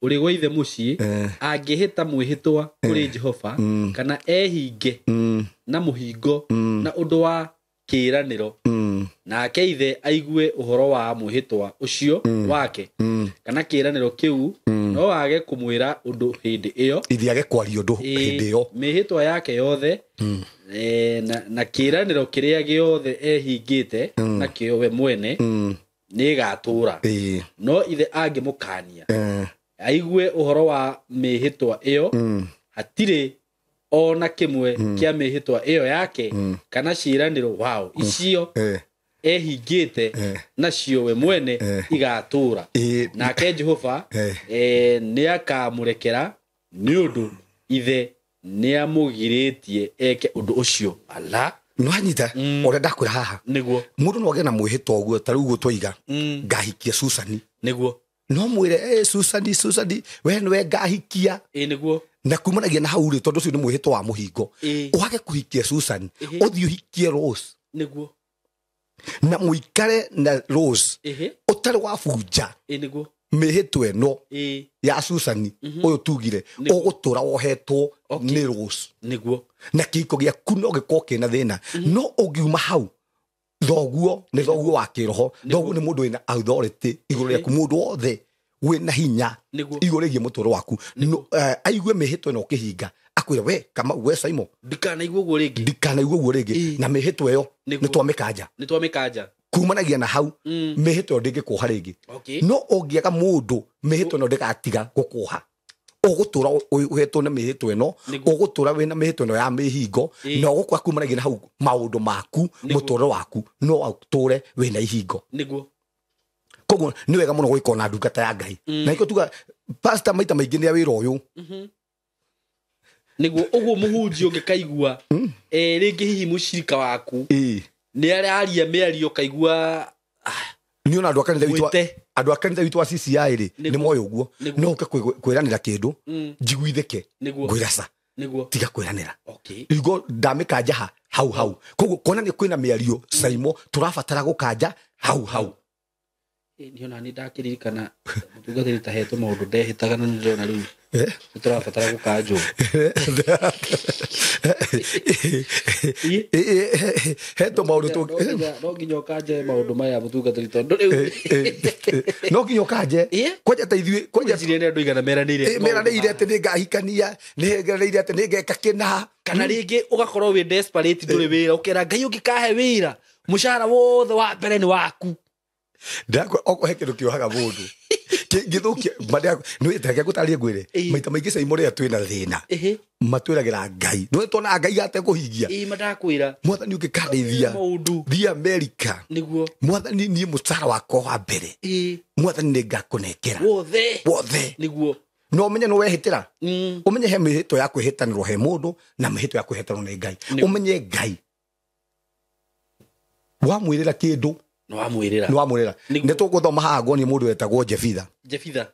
ũrĩ gwa ithe mũciĩ angĩhĩta mwĩhĩtwa kũrĩ Jehova, kana ehinge na mũhingo na ũndũ wa kĩĩranĩro nake ithe aigue ũhoro wa mwĩhĩtwa ũcio wake kana kĩĩranĩro kĩu no age kũmwĩra ũndũ hĩndĩ ĩyo ithe age kwaria ũndũ hĩndĩ ĩyo mĩhĩtwa yake yothe na kĩĩranĩro kĩrĩa gĩothe ehingĩte nakĩo we mwene nĩĩgatũũra no ithe angĩmũkania aigue ũhoro wa mĩhĩtwa ĩyo hatirĩ ona kĩmwe kĩa mĩhĩtwa ĩyo yake kana ciĩranĩro wao icio ehingĩte nacio we mwene igatũũra nake Jehova nĩakamũrekera nĩ ũndũ ithe nĩamũgirĩtie eke ũndũ ũcio ala nĩwanyita ũrĩa ndakwĩra haha nĩguo mũndũ no agĩe na mwĩhĩtwa ũguo ta rĩu ũguo twaiga ngahikia Susani nĩguo no mwĩre Susani Susani we nĩwe ngahikia nĩguo na kumanagia na hau rĩ tondũ ũcio nĩ mwĩhĩtwa wa mũhingo wage kũhikia Susan ũthiĩ ũhikie Rose nĩguo na mũikare na Rose ũtarĩ wabunja nĩguo mĩhĩtwa ĩno ya Susani ũyũ tugire ũgũtũra wohetwo nĩ Rose nĩguo na kĩhiko gĩaku no gĩkorwo kĩna thĩna no ũngiuma hau thoguo nĩ thoguo wa kĩroho thoguo nĩ mũndũ wĩna authority igũrũ rĩaku mũndũ wothe wĩna hinya igũrũ rĩgiĩ mũtũrĩre waku aigue mĩhĩtwa ĩno ũkĩhinga akwĩre we Kamau we Simon ndikanaigua ũguo rĩngĩ ndikanaigua ũguo rĩngĩ na mĩhĩtwa ĩyo nĩ twamĩkanja nĩ twamĩkanja kumanagia na hau mĩhĩtwa ĩyo ndĩngĩkũha rĩngĩ no ũngĩaga mũndũ mĩhĩtwa ĩno ndĩgatiga gũkũha ũgũtũra ũhetwo nĩ mĩhĩtwa ĩno ũgũtũra wĩna mĩhĩtwa ĩno ya mĩhingo na ũgũkora kumanagia na hau maũndũ maku mũtũrĩre waku no ũtũre wĩna ihingo nĩguo koguo nĩ wega mũno gũgĩkorwo na ndungata ya Ngai na nĩkĩo tuga pastor maita maingĩ nĩ a wĩra ũyũ nĩguo ũguo mũhunjia ũngĩkaigua rĩngĩ hihi mũcirika waku nĩ araria mĩario kaigua nĩ ona andũ a kanitha witũ andũ a kanitha witũ wa CCI rĩ nĩ moĩ ũguo no ũke kwĩranĩra kĩndũ njiguithĩke ngwĩra ca tiga kwĩranĩra igo ndamĩkanja ha hau hau koguo kuonania kwĩna mĩario Saimo tũrabatara gũkanja hau hau niĩ ona nĩ ndakĩririkana mũtungatĩri ta hetwo maũndũ ndehĩtaga na nĩndĩrona rĩu nĩ tũrabatara gũkanjwo hetwo maũndũ no nginya ũkanje maũndũ maya mũtungatĩri tondũ rĩu no nginya ũkanje kwanja ta ithuĩ kwanja nĩ andũ igana meranĩire meranĩire atĩ nĩ ngahikania nĩ meranĩire atĩ nĩ ngeka kĩna kana rĩngĩ ũgakorwo wĩ desperate ndũrĩ wĩra ũkera Ngai ũngĩkahe wĩra mũcara wothe wa mbere nĩ waku ndakwa okohe kĩndũ kĩohaga mũndũ kĩngĩthũkia nĩreke ngũtarĩrie ngwĩre maita maingĩ Saimo rĩrĩa twĩna thĩna matwĩragĩra Ngai nĩwe tuonaga Ngai atekũhingia matakwĩra mwathani ũngĩkandeithia thiĩ Amerika nĩguo mwathani niĩ mũcara wakwa wa mbere mwathani nĩ ngakũnengera wothe wothe nĩguo no ũmenye nĩ wehĩtĩra ũmenye he mĩhĩtwa ya kwĩhĩtanĩrwo he mũndũ na mĩhĩtwa ya kwĩhĩtanĩrwo nĩ Ngai ũmenye Ngai wamwĩrĩra kĩndũ nĩwamwĩrĩra nĩwamwĩrĩra nĩ tũgũthoma haha nguonie mũndũ wetagwo Jefitha Jefitha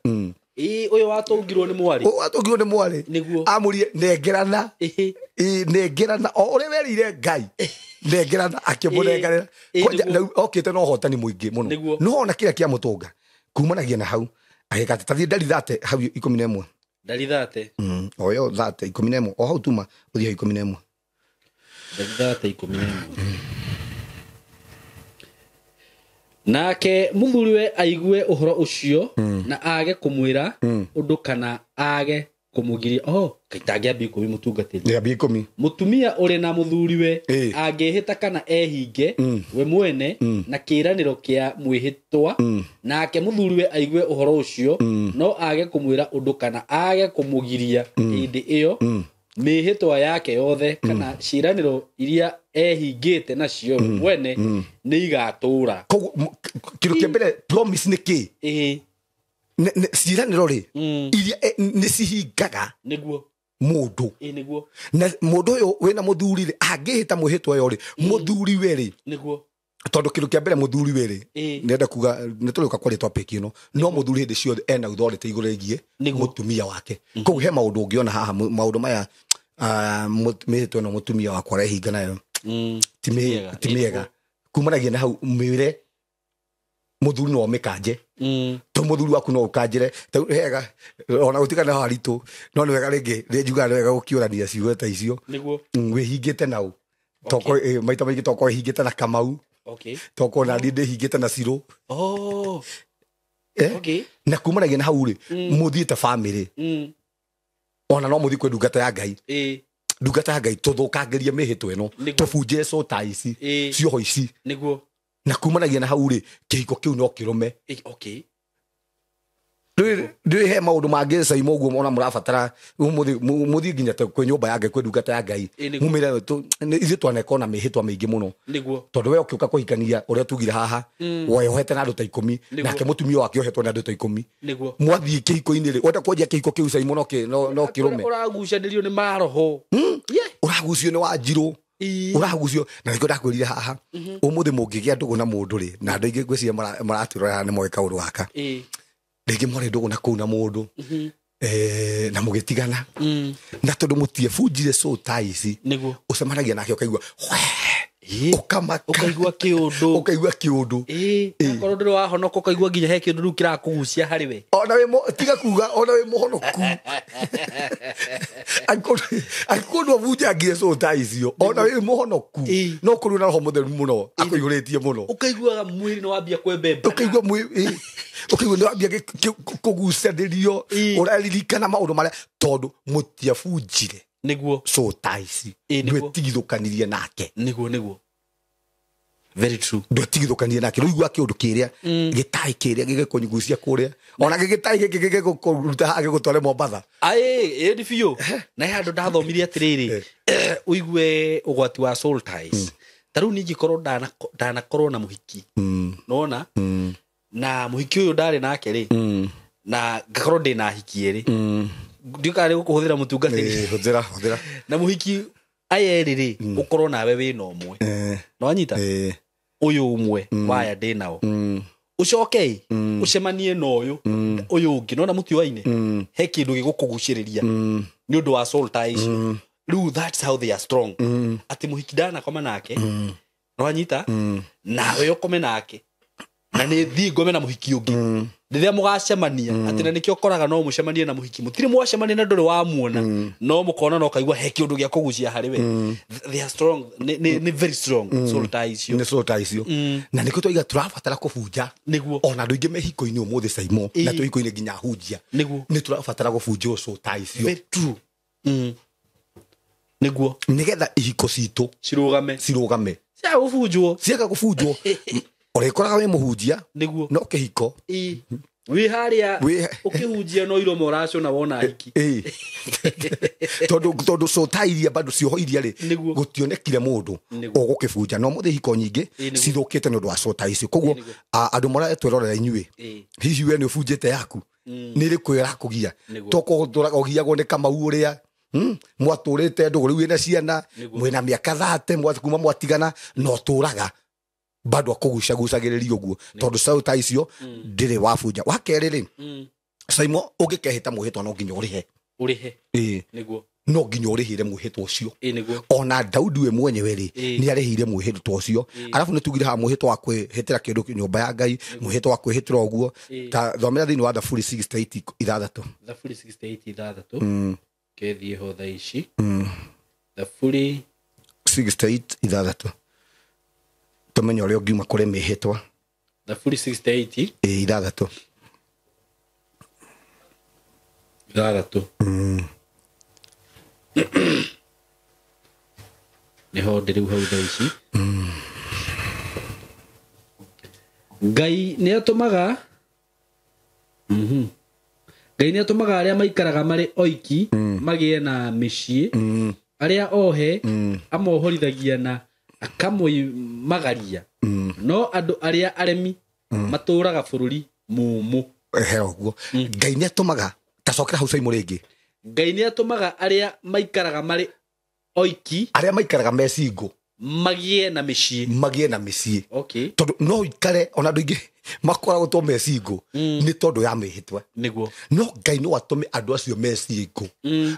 ĩĩ ũyũ watũngirwo nĩ mwarĩ ũyũ watũngirwo nĩ mwarĩ nĩguo amũrie nengerana nengerana o ũrĩa werĩire Ngai nengerana akĩmũnengerera kwanja okĩte na ũhotani mũingĩ mũno no ona kĩrĩa kĩamũtũnga kumanagia na hau agĩka atĩ tathiĩ ndari thate hau 11 ndari thate o yo thate 11 o hau tuma ũthiĩ hau 11 ndari thate 11 nake muthuriwe aigue ũhoro ũcio na age kũmwĩra ũndũ kana age kũmũgiria oh kaitangĩambia ikũmi mũtungatĩri nĩambia ikũmi mũtumia ũrĩ na mũthuriwe angĩhĩta kana ehinge we mwene na kĩĩranĩro kĩa mwĩhĩtwa nake mũthuriwe aigue ũhoro ũcio no age kũmwĩra ũndũ kana age kũmũgiria hĩndĩ ĩyo mĩhĩtwa yake yothe kana ciĩranĩro iria ehingĩte nacio mwene nĩ igatũũra koguo kĩndũ kĩa mbere promise nĩ kĩ ciĩranĩro rĩ iria nĩ cihingaga nĩguo mũndũ nĩguo na mũndũ ũyũ wĩna mũthuri rĩ angĩhĩta mwĩhĩtwa ĩyo rĩ mũthuri we rĩ nĩguo tondũ kĩndũ kĩa mbere mũthuri we rĩ nĩenda kuga nĩ tũrĩũka kwaria topic ĩno no mũthuri hĩndĩ ciothe ena authority igũrũ rĩgiĩ mũtumia wake koguo he maũndũ ũngĩona haha maũndũ maya mĩhĩtwa ĩno mũtumia wakwa arehinga nayo ti mĩega kumanagia na hau mwĩre mũthuri no ũmĩkanje to mũthuri waku no ũkanjĩre hega ona gũtuĩka nĩ haritũ no nĩ wega rĩngĩ nĩ njugaga nĩ wega gũkĩũrania ciugo ta icio nĩguo wĩhingĩte nau Toko maita maingĩ tokorwo hingĩte na Kamau. Okay. Tokorwo na niĩ ndĩhingĩte na Cirũ. Oh. Okay. Na kumanagia na hau rĩ, mũthiĩte bamĩrĩ. Ona no mũthiĩ kwĩ ndungata ya Ngai. Ndungata ya Ngai tũthũkangĩrie mĩhĩtwa ĩno, tũbunje cũta ici, cioho ici. Nĩguo. Na kumanagia na hau rĩ, kĩhiko kĩu no kĩrũme. Okay. Ndĩ he maũndũ mangĩ Saimo ũguo ona mũrabatara mũthiĩ nginya kwĩ nyũmba ya Ngai, kwĩ ndungata ya Ngai. Mumĩre ithuĩ twaneka ona mĩhĩtwa mĩingĩ mũno. Nĩguo. Tondũ we ũkĩũka kũhikania ũrĩa tugire haha, weohete na andũ ta 10, nake mũtumia wake ohetwo na andũ ta 10. Nĩguo. Mwathiĩ kĩhiko-inĩ rĩ, wenda kwanjia kĩhiko kĩu Saimo no kĩrũme. Ũragucanĩrio nĩ maroho. Ũragucio nĩ Wanjirũ. Ũragucio na nĩkĩo ndakwĩrire haha. Ũmũthĩ mũngĩgĩa ndũgũ na mũndũ rĩ, na andũ aingĩ ngwĩciria maratwĩrorera haha nĩ moĩ kaũndũ gaka. Rĩngĩ mwarĩ ndũgũ na kũu na mũndũ, na mũgĩtigana, na tondũ mũtiebunjire soul ties ici, ũcemanagia nake ũkaigua ũkamaka, ũkaigua kĩũndũ, ũkaigua kĩũndũ. Akorwo ndũrĩ wahonoka ũkaigua nginya he kĩũndũ rĩu kĩrakũgucia harĩ we. Ona wĩ tiga kuga ona wĩ mũhonoku. Angĩkorwo ndwabunjangire soul ties icio, ona wĩ mũhonoku, no ũkorwo na roho mũtheru mũno akũiyũrĩtie mũno, ũkaiguaga mwĩrĩ nĩ wambia kwembemba, ũkaigua mwĩrĩ ũkaigua nĩ wambia kũgucanĩrio, ũraririkana maũndũ marĩa tondũ mũtiabunjire nĩguo soul ties, ndwetigithũkanirie nake. Nĩguo, nĩguo. Very true. Ndwetigithũkanirie nake. Rĩu igua kĩũndũ kĩrĩa gĩtai kĩrĩa gĩgĩkũnyugucia kũrĩa, ona gĩgĩtai gĩkĩ gĩgĩkũruta haha gĩgũtware Mombatha. Ĩĩ nĩ biũ. Na he handũ ndathomire atĩrĩrĩ, ũigue ũgwati wa soul ties. Ta rĩu niĩ ingĩkorwo ndanakorwo na mũhiki, nĩwona, na mũhiki ũyũ ndarĩ nake rĩ, na ngakorwo ndĩna ahiki erĩ, ndiũĩ kana nĩgũkũhũthĩra mũtungatĩri. Hũthĩra, hũthĩra. Na mũhiki aya erĩ rĩ, ũkorwo nawe wĩna ũmwe. Nĩwanyita? Ũyũ ũmwe waya ndĩ nao. Ũcoke ũcemanie na ũyũ, ũyũ ũngĩ, nĩwona mũtiũaine? He kĩndũ gĩgũkũgucĩrĩria nĩ ũndũ wa soul ties. Rĩu that's how they are strong. Atĩ mũhiki ndanakoma nake, nĩwanyita? Nawe ũkome nake, na nĩ thiĩ ngome na mũhiki ũngĩ. Rĩrĩa mũgacemania, atĩ na nĩkĩo ũkoraga no mũcemanie na mũhiki, mũtirĩ mwacemania na ndũrĩ wamuona, no mũkona na ũkaigua he kĩũndũ gĩa kũgucia harĩ we. They are strong, nĩ very strong soul ties icio. Nĩ soul ties icio. Na nĩkĩo twaiga tũrabatara kũbunja. Nĩguo. Ona andũ aingĩ me hiko-inĩ ũmũthĩ Saimo, na twĩ hiko-inĩ nginya ahunjia. Nĩguo. Nĩ tũrabatara gũbunja soul ties icio. Very true. Nĩguo. Nĩgetha ihiko citũ cirũgame. Cirũgame. Ciaga gũbunjwo. Ciaga gũbunjwo. Ũrĩkoraga wĩ mũhunjia, Nĩguo. no kĩhiko. Wĩ harĩa ũkĩhunjia no iromo ũracũna wona hiki. Tondũ soul tie iria bado cioho iria rĩ, gũtionekire mũndũ ũgũkĩbunja. No mũthĩ hiko nyingĩ cithũkĩte nĩ ũndũ wa soul tie icio. Koguo andũ maretwĩrorera inyuĩ, hihi we nĩ ũbunjĩte yaku? Nĩ ĩrĩkũ ĩrakũgia? Tokorwo ũgiagwo nĩ Kamau ũrĩa mwatũrĩte ndũgũ rĩu wĩna ciana, mwĩna mĩaka 30, kuma mwatigana, no ũtũraga bado akũgucagucagĩrĩria ũguo, tondũ soul tie icio ndĩrĩ wabunja. Wa kerĩ rĩ, Saimo, ũngĩkehĩta mwĩhĩtwa no nginya ũrĩhe. Ũrĩhe. Nĩguo. No nginya ũrĩhĩre mwĩhĩtwa ũcio. Nĩguo. Ona Daudi we mwenyewe rĩ, nĩ arĩhĩire mwĩhĩtwa ũcio. Arabu nĩ tugire haha mwĩhĩtwa wa kwĩhĩtĩra kĩndũ nyũmba ya Ngai, mwĩhĩtwa wa kwĩhĩtĩra ũguo. Ta thomera thĩinĩ wa Thaburi 68:6. Thaburi 68:6. Kethiĩ ho thaa ici. Thaburi 68:6. Tũmenye ũrĩa ũngiuma kũrĩ mĩhĩtwa. Thaburi 68. 6. 6. Nĩho ndĩ rĩu hau thaa ici. Ngai nĩatũmaga Ngai nĩatũmaga arĩa maikaraga marĩ oiki magĩe na mĩciĩ, arĩa ohe amohorithagia na akamoimagaria, no andũ arĩa aremi matũraga bũrũri mũũmũ. He ũguo. Ngai nĩatũmaga, tacokera hau Saimo rĩngĩ. Ngai nĩatũmaga arĩa maikaraga marĩ oiki, arĩa maikaraga me single, magĩe na mĩciĩ. Magĩe na mĩciĩ. Okay. Tondũ no ũikare ona andũ aingĩ makoragwo to me single nĩ tondũ ya mĩhĩtwa. Nĩguo. No Ngai no atũme andũ acio me single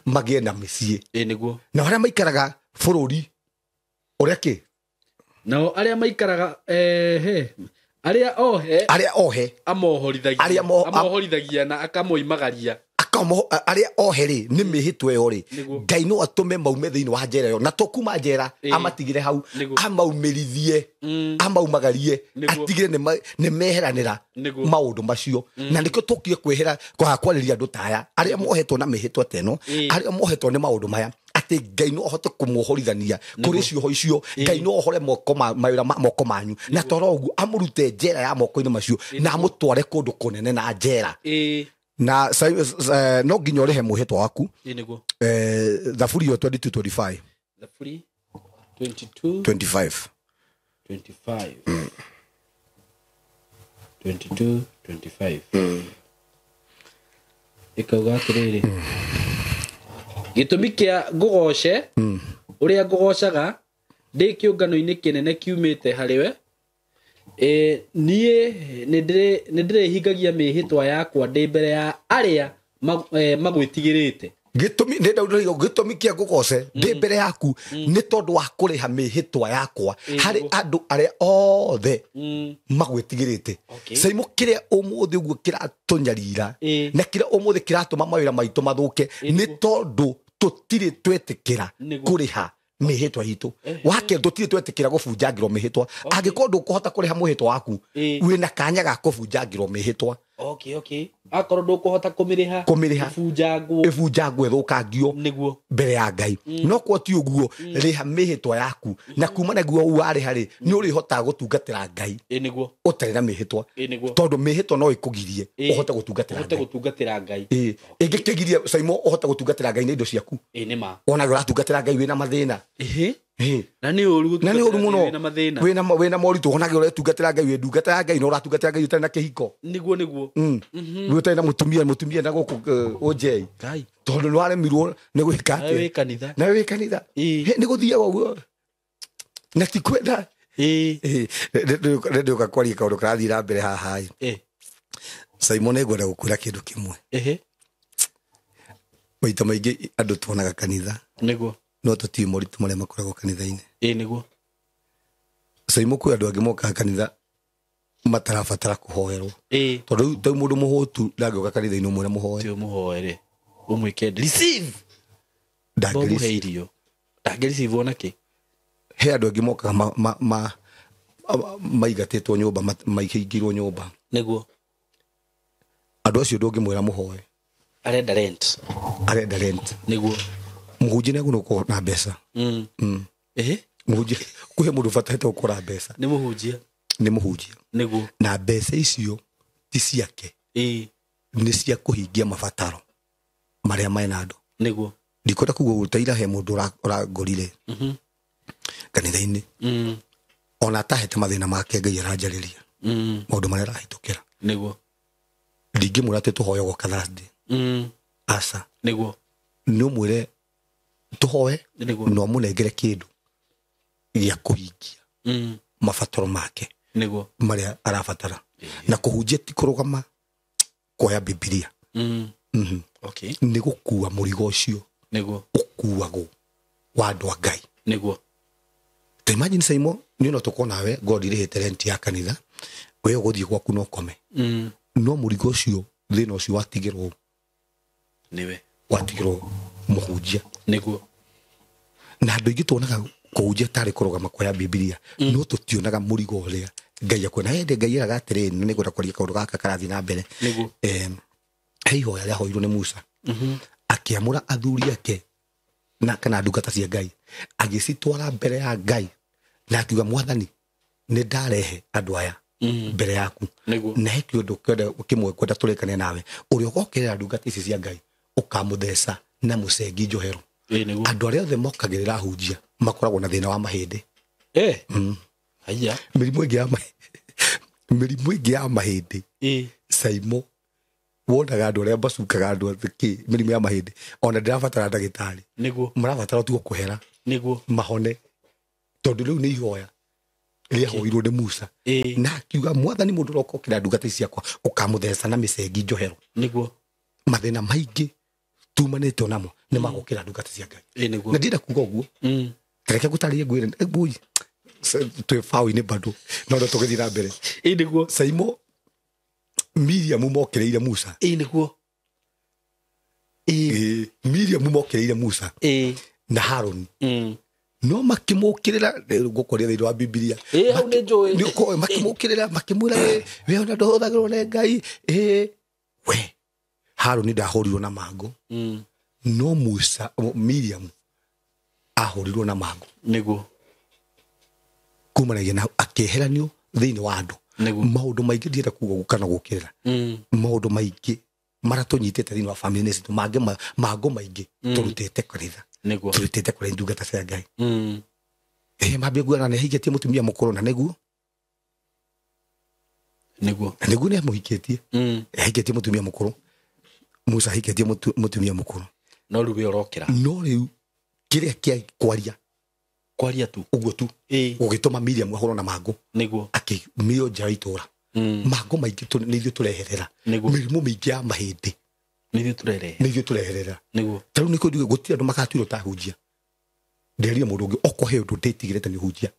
magĩe na mĩciĩ. Nĩguo. Na arĩa maikaraga bũrũri ũrĩa kĩ? Nao arĩa maikaraga arĩa ohe, arĩa ohe amohorithagia, amohorithagia na akamoimagaria. Arĩa ohe rĩ nĩ mĩhĩtwa ĩyo rĩ Ngai no atũme maume thĩinĩ wa njera ĩyo na to kuma njera amatigire hau amaumĩrithie amaumagarie atigire nĩ meheranĩra maũndũ macio na nĩkĩo tũkire kwĩhera kwarĩria andũ ta aya arĩa mohetwo na mĩhĩtwa ta ĩno arĩa mohetwo nĩ maũndũ maya atĩ Ngai no ahote kũmuohorithania kũrĩ cioho icio Ngai no ohore moko mawĩra ma moko manyu na toro ũguo amũrute njera ya moko-inĩ macio na amũtware kũndũ kũnene na njera na no nginya ũrĩhe mwĩhĩtwa waku thaburi ĩyo 22:25 thaburi 22 25 25 22 25 ikauga atĩrĩrĩ gĩtũmi kĩa ngũgoce ũrĩa ngũgocaga ndĩ kĩũngano-inĩ kĩnene kiumĩte harĩwe niĩ nĩndĩrĩhingagia mĩhĩtwa yakwa ndĩ mbere ya arĩa magwĩtigĩrĩte gĩtũmi gĩtũmi kĩa ngũgoce ndĩ mbere yaku nĩ tondũ wa kũrĩha mĩhĩtwa yakwa harĩ andũ arĩa othe magwĩtigĩrĩte Saimo kĩrĩa ũmũthĩ ũguo kĩratũnyarira na kĩrĩa ũmũthĩ kĩratũma mawĩra maitũ mathũke nĩ tondũ tũtirĩ twetĩkĩra kũrĩha mĩhĩtwa itũ wake tũtirĩ twetĩkĩra gũbunjangĩrwo mĩhĩtwa angĩkorwo ndũkũhota kũrĩha mwĩhĩtwa waku wĩna kanya ga kũbunjangĩrwo mĩhĩtwa okay akorwo ndũkũhota kũmĩrĩha ĩbunjangwo ĩthũkangio nĩguo mbere ya Ngai no kwa ti ũguo rĩha mĩhĩtwa yaku na kuma naguo warĩha rĩ nĩ ũrĩhotaga gũtungatĩra Ngai nĩguo ũtarĩ na mĩhĩtwa tondũ mĩhĩtwa no ĩkũgirie ũhote gũtungatĩra Ngai ĩngĩkĩgirie Saimo ũhote gũtungatĩra Ngai na indo ciaku nĩ ma wonage ũratungatĩra Ngai wĩna mathĩna na nĩ ũru mũno wĩna moritũ wonage ũretungatĩra Ngai wĩ ndungata ya Ngai na ũratungatĩra Ngai ũtarĩ na kĩhiko nĩguo wĩ ũtarĩ na mũtumia na gũkũ ũnjei tondũ nĩ waremirwo nĩ gwĩka atĩa na wĩ kanitha nĩ gũthiaga ũguo na ti kwenda nĩndĩũka kwaria kaũndũ karathiĩ na mbere haha ĩ Saimo nĩngwenda gũkwĩra kĩndũ kĩmwe maita maingĩ andũ tuonaga kanitha nĩguo no tũtiũĩ moritũ marĩa makoragwo kanitha-inĩ nĩguo Saimo kwĩ andũ angĩ mokaga kanitha matarabatara kũhoerwo tondũ rĩu mũndũ mũhũtu ndangĩũka kanitha-inĩ ũmwĩre mũhoe ti ũmũhoere ũmwĩke receive ndangĩmũhe irio ndangĩreceive ona kĩ he andũ angĩ mokaga maigatĩtwo nyũmba maihingirwo nyũmba nĩguo andũ acio ndũngĩmwĩra mũhoe arenda rent nĩguo mũhunjia nĩ agũrwo na mbeca mũhunjia kwĩ mũndũ ũbatarĩte gũkũra mbeca nĩ mũhunjia nĩguo na mbeca icio ti ciake nĩ cia kũhingia mabataro marĩa mena andũ nĩguo ndikwenda kuga ũguo ta ira he mũndũ ũrangorire kanitha-inĩ ona atahete mathĩna make Ngai aranjarĩria maũndũ marĩa arahĩtũkĩra nĩguo ndingĩmwĩra atĩ tũhoe goka Thursday aca nĩguo nĩ ũmwĩre tũhoe na ũmũnengere kĩndũ gĩa kũhingia mabataro make nĩguo marĩa arabatara na kũhunjia ti kũrũgama kuoya Bibilia nĩ gũkua mũrigo ũcio nĩguo ũkuagwo wa andũ a Ngai nĩguo ta imagine Saimo niĩ no tũkorwo nawe ngorwo ndirĩhĩte rent ya kanitha we ũgũthiĩ gwaku na ũkome no mũrigo ũcio thĩna ũcio watigĩrwo nĩwe watigĩrwo mũhunjia nĩguo na andũ aingĩ tuonaga kũhunjia tarĩ kũrũgama kuoya Bibilia no tũtionaga mũrigo ũrĩa Ngai akuona hĩndĩ Ngai eraga atĩrĩrĩ na nĩngwenda kwaria kaũndũ gaka karathiĩ na mbere nĩguo he ihoya rĩahoirwo nĩ Musa akĩamũra athuri ake na kana ndungata cia Ngai agĩcitwara mbere ya Ngai na akiuga mwathani nĩ ndarehe andũ aya mbere yaku na he kĩũndũ kĩmwe kwenda tũrĩkane nawe ũrĩa ũgokĩrĩra ndungata ici cia Ngai ũkamũtheca na mũcengi njohero andũ arĩa othe mokagĩrĩra ahunjia makoragwo na thĩna wa mahĩndĩ mĩrimũ ĩngĩ ya mahĩndĩ Saimo wonaga andũ arĩa macukaga andũ kĩ mĩrimũ ya mahĩndĩ ona ndĩrabatara ndagĩtarĩ nĩguo marabatara tuo kũhera nĩguo mahone tondũ rĩu nĩ ihoya rĩahoirwo nĩ Musa na akiuga mwathani mũndũ ũrĩa ũkokĩra ndungata ici ciakwa ũkamũtheca na mĩcengi njohero nĩguo mathĩna maingĩ tumanĩte namo nĩ magũkĩra ndungata cia Ngai na ndĩrenda kuga ũguo reke ngũtarĩrie ngwĩre ngũi twĩ baũ-inĩ bado no no tũgĩthiĩ na mbere nĩguo Saimo Miriam mokĩrĩire Musa nĩguo Miriam mokĩrĩire Musa na Harũni no makĩmũkĩrĩra ngũkũria thĩinĩ wa Bibilia makĩmũkĩrĩra makĩmwĩra we ona ndũhũthagĩrwo nĩ Ngai we Harũni ndahũrirwo na mangũ no Musa Miriam ahũrirwo na mangũ nĩguo kumanagia na akĩeheranio thĩinĩ wa andũ maũndũ maingĩ ndienda kuga kana gũkĩrĩra maũndũ maingĩ marĩa tũnyitĩte thĩinĩ wa family citũ mangũ maingĩ tũrutĩte kanitha tũrutĩte kũrĩ ndungata cia Ngai mambia kuona nĩ ahikĩtie mũtumia mũkũrũ na nĩguo nĩguo nĩ amũhikĩtie ahikĩtie mũtumia mũkũrũ Musa ahikĩtie mũtumia mũkũrũ no rĩu we ũrokĩra no rĩu kĩrĩa kĩa kwaria tu ũguo tu ũgĩtũma Miriam ahũrwo na mangũ nĩguo akĩmio nja wa itũra mangũ maingĩ nĩ ithuĩ tũreherera mĩrimũ mĩingĩ ya mahĩndĩ nĩ ithuĩ tũreherera nĩguo ta rĩu nĩkĩo njuge gũtirĩ andũ magatuĩrwo ta ahunjia ndĩrire mũndũ ũngĩ okorwo he ũndũ ndĩtigĩrĩte nĩ ũhunjia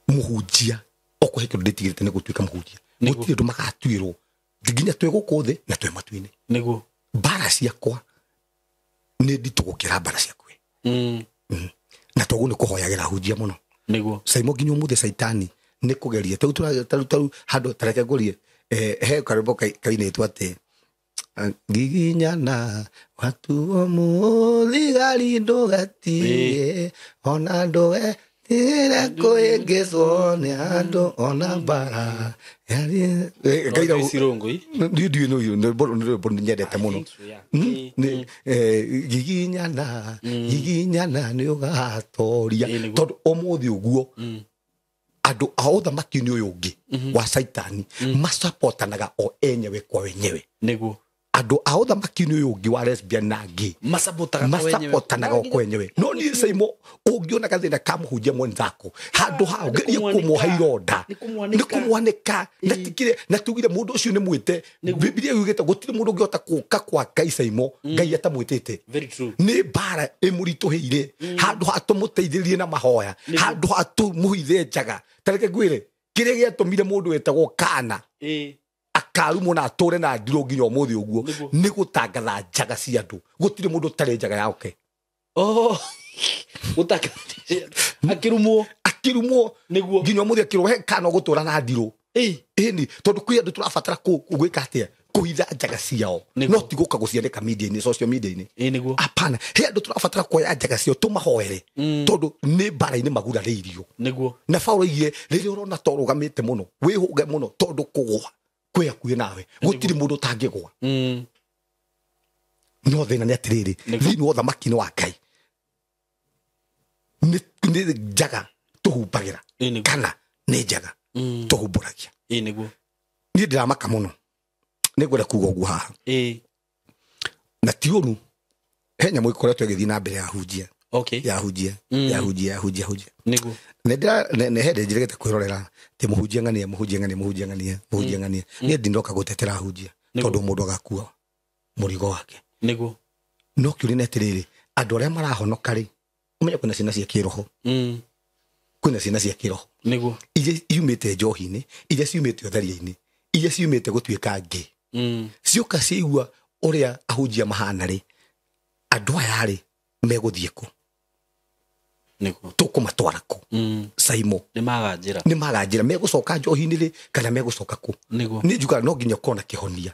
mũhunjia okorwo he kĩndũ ndĩtigĩrĩte nĩ gũtuĩka mũhunjia gũtirĩ andũ magatuĩrwo nginya twĩ gũkũ thĩ na twĩ matu-inĩ nĩguo mbara ciakwa nĩ nditũ gũkĩra mbara ciaku na toguo nĩ kũhoyagĩra ahunjia mũno nĩguo Saimo nginya ũmũthĩ caitani nĩ kũgeria tarĩu handũ tareke ngũrie he karwĩmbo kainĩtwo atĩ ngiginyana watu mũthigari ndũgatige ona ndũgetigĩre kũhĩngĩcwo nĩ andũ ona mbara ndiũĩ nĩ rwĩmbo nyendete mũno giginyana giginyana nĩ ũgatoria tondũ ũmũthĩ ũguo andũ a ũthamaki-inĩ ũyũ ũngĩ wa caitani macapotanaga o enyewe kwa wenyewe nĩguo andũ a ũthamaki-inĩ ũyũ ũngĩ wa lesbian na gay macapotanaga o kwenyewe no niĩ Saimo ũngĩona gathĩna ka mũhunjia mwenzako handũ ha ũgerie kũmwoha ironda nĩ kũmwanĩka na tugire mũndũ ũcio nĩ mwĩte Bibilia yugĩte gũtirĩ mũndũ ũngĩhota gũka kwa Ngai Saimo Ngai atamwĩtĩte nĩ mbara ĩmũritũhĩire handũ ha tũmũteithĩrĩrie na mahoya handũ ha tũmũhithe njaga ta reke ngwĩre kĩrĩa gĩatũmire mũndũ wetagwo Kana akarumwo na atũre na ndirũ nginya ũmũthĩ ũguo nĩ gũtangatha njaga cia andũ gũtirĩ mũndũ ũtarĩ njaga yake akĩrumwo nĩguo nginya ũmũthĩ akĩrwo he kana ũgũtũra na ndirũ ĩni tondũ kwĩ andũ tũrabatara gwĩka atĩa kũhitha njaga ciao no ti gũka gũcianĩka media-inĩ social media-inĩ apana he andũ tũrabatara kuoya njaga ciao tũmahoere tondũ nĩ mbara-inĩ magurarĩirio nĩguo na Paũlũ oigire rĩrĩa ũrona ta ũrũgamĩte mũno wĩhũge mũno tondũ kũgũa kwĩ hakuhĩ nawe gũtirĩ mũndũ ũtangĩgũa no thĩna nĩ atĩrĩrĩ thĩinĩ wa ũthamaki-inĩ wa Ngai nĩ njaga tũhumbagĩra kana nĩ njaga tũhumbũragia nĩguo niĩ ndĩramaka mũno nĩngwenda kuga ũguo haha na ti ũru he nyamũ ĩkoretwo ĩgĩthiĩ na mbere ya hunjia ya hunjia ya hunjia ya hunjia hunjia nĩguo nĩ hĩndĩ njĩrĩgĩte kwĩrorera atĩ mũhunjia ng'ania mũhunjia ng'ania mũhunjia ng'ania mũhunjia ng'ania niĩ ndinoka gũtetera hunjia tondũ mũndũ agakua mũrigo wake nĩguo no kĩũria nĩ atĩrĩrĩ andũ arĩa marahonoka rĩ ũmenye kwĩna ciana cia kĩroho kwĩna ciana cia kĩroho nĩguo iria ciumĩte njohi-inĩ iria ciumĩte ũtharia-inĩ iria ciumĩte gũtuĩka ngĩ cioka ciaigua ũrĩa ahunjia mahana rĩ andũ aya rĩ megũthiĩ kũ nĩguo tũkũmatwara kũ Saimo nĩ maganjĩra nĩ maganjĩra megũcoka njohi-inĩ rĩ kana megũcoka kũ nĩguo nĩ njugaga no nginya ũkorwo na kĩhonia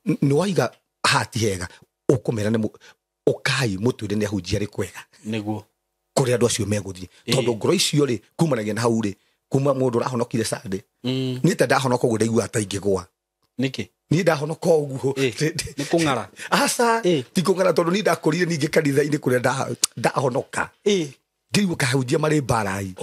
nĩ waiga hati hega ũkũmera nĩ ũkai mũtwĩre nĩ ahunjia rĩ kwega nĩguo kũrĩa andũ acio megũthiĩ tondũ ngoro icio rĩ kumanagia na hau rĩ kuma mũndũ ũrahonokire Sunday niĩ ta ndahonoka ũguo ndaiguaga ta ingĩgũa nĩkĩ niĩ ndahonoka ũguo nĩ kũng'ara aca ti kũng'ara tondũ niĩ ndakũrire ningĩ kanitha-inĩ kũrĩa ndahonoka ngĩigua kahunjia marĩ mbarai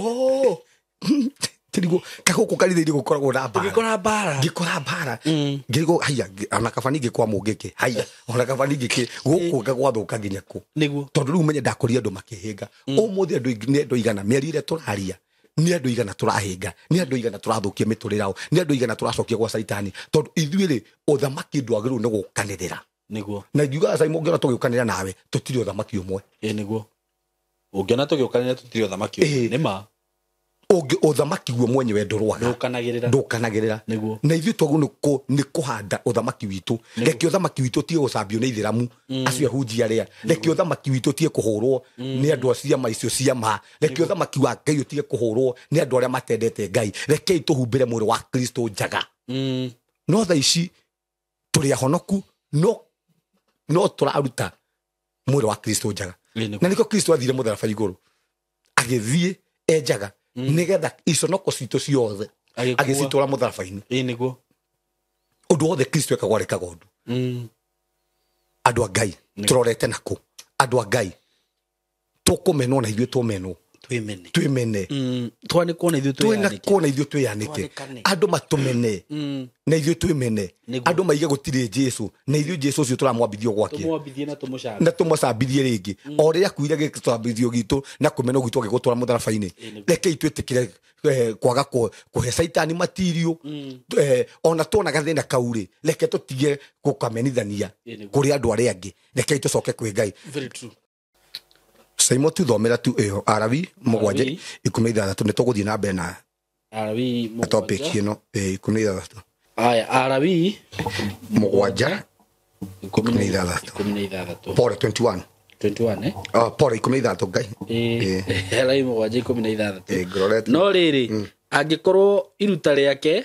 tiriguo kagũkũ kanitha-inĩ gũkoragwo na mbara ngĩkora mbara ngĩkora mbara ngĩrigwo haiya ona kaba ningĩ kwa mũngĩkĩ haiya ona kaba ningĩ gũkũ ngagwathũka nginya kũ nĩguo tondũ rĩu menye ndakũrire andũ makĩhĩnga ũmũthĩ andũ nĩ andũ igana mĩario ĩrĩa tũraria nĩ andũ igana tũrahĩnga nĩ andũ igana tũrathũkia mĩtũrĩre yao nĩ andũ igana tũracokia gwa caitani tondũ ithuĩ rĩ ũthamaki ndwagĩrĩirwo nĩ gũkanĩrĩra nĩguo na ngiugaga Saimo ũngĩona tũgĩũkanĩra nawe tũtirĩ ũthamaki ũmwe nĩguo ũngĩona tũgĩũkanĩra tũtirĩ ũthamaki ũmwe nĩ ma Ũthamaki guo mwenyewe ndũrũaga. Ndũkanagĩrĩra. Na ithuĩ twaguo nĩ kũhanda ũthamaki witũ. Reke ũthamaki witũ ũtige gũcambio nĩ ithĩramu acio ahunjia arĩa. Reke ũthamaki witũ ũtige kũhũrwo nĩ andũ a ciama icio cia ma. Reke ũthamaki wa Ngai ũtige kũhũrwo nĩ andũ arĩa matendete Ngai. Rekei tũhumbĩre mwĩrĩ wa Kristo njaga. No thaa ici tũrĩ ahonoku no tũraruta mwĩrĩ wa Kristo njaga. Na nĩkĩo Kristo athire mũtharaba igũrũ. Agĩthiĩ e njaga. Nĩgetha iconoko citũ ciothe agĩcitwara mũtharaba-inĩ. Nĩguo. Ũndũ wothe Kristo ekagwo arĩkaga ũndũ. Andũ a Ngai tũrorete nakũ. Andũ a Ngai tũkũmenwo na ithuĩ tũmenwo. Twĩmene. Twanĩkwo na ithuĩ twĩyanĩke. Andũ matũmene na ithuĩ twĩmene. Andũ maige gũtirĩ Jesu na ithuĩ Jesu ũcio tũramwambithio gwake. Na tũmũcambithie rĩngĩ. O rĩrĩa akuire gĩcambithio gitũ na kũmenwo gwitũ agĩgũtwara mũtharaba-inĩ. Rekei twĩtĩkĩre kwaga kũhe Caitani matirio. Ona tuona gathĩna kau rĩ, reke tũtige gũkamenithania kũrĩ andũ arĩa angĩ. Rekei tũcoke kwĩ Ngai. Very true. Saimo tu thomera tu ĩyo Arawi 7 16 nĩ tũgũthiĩ na mbere na Arawi 7 topic ĩno 16. Aya Arawi 7 16. Pore 21. 21 Oh pore 16 Ngai. Arawi 7 16. No rĩrĩ angĩkorwo iruta rĩake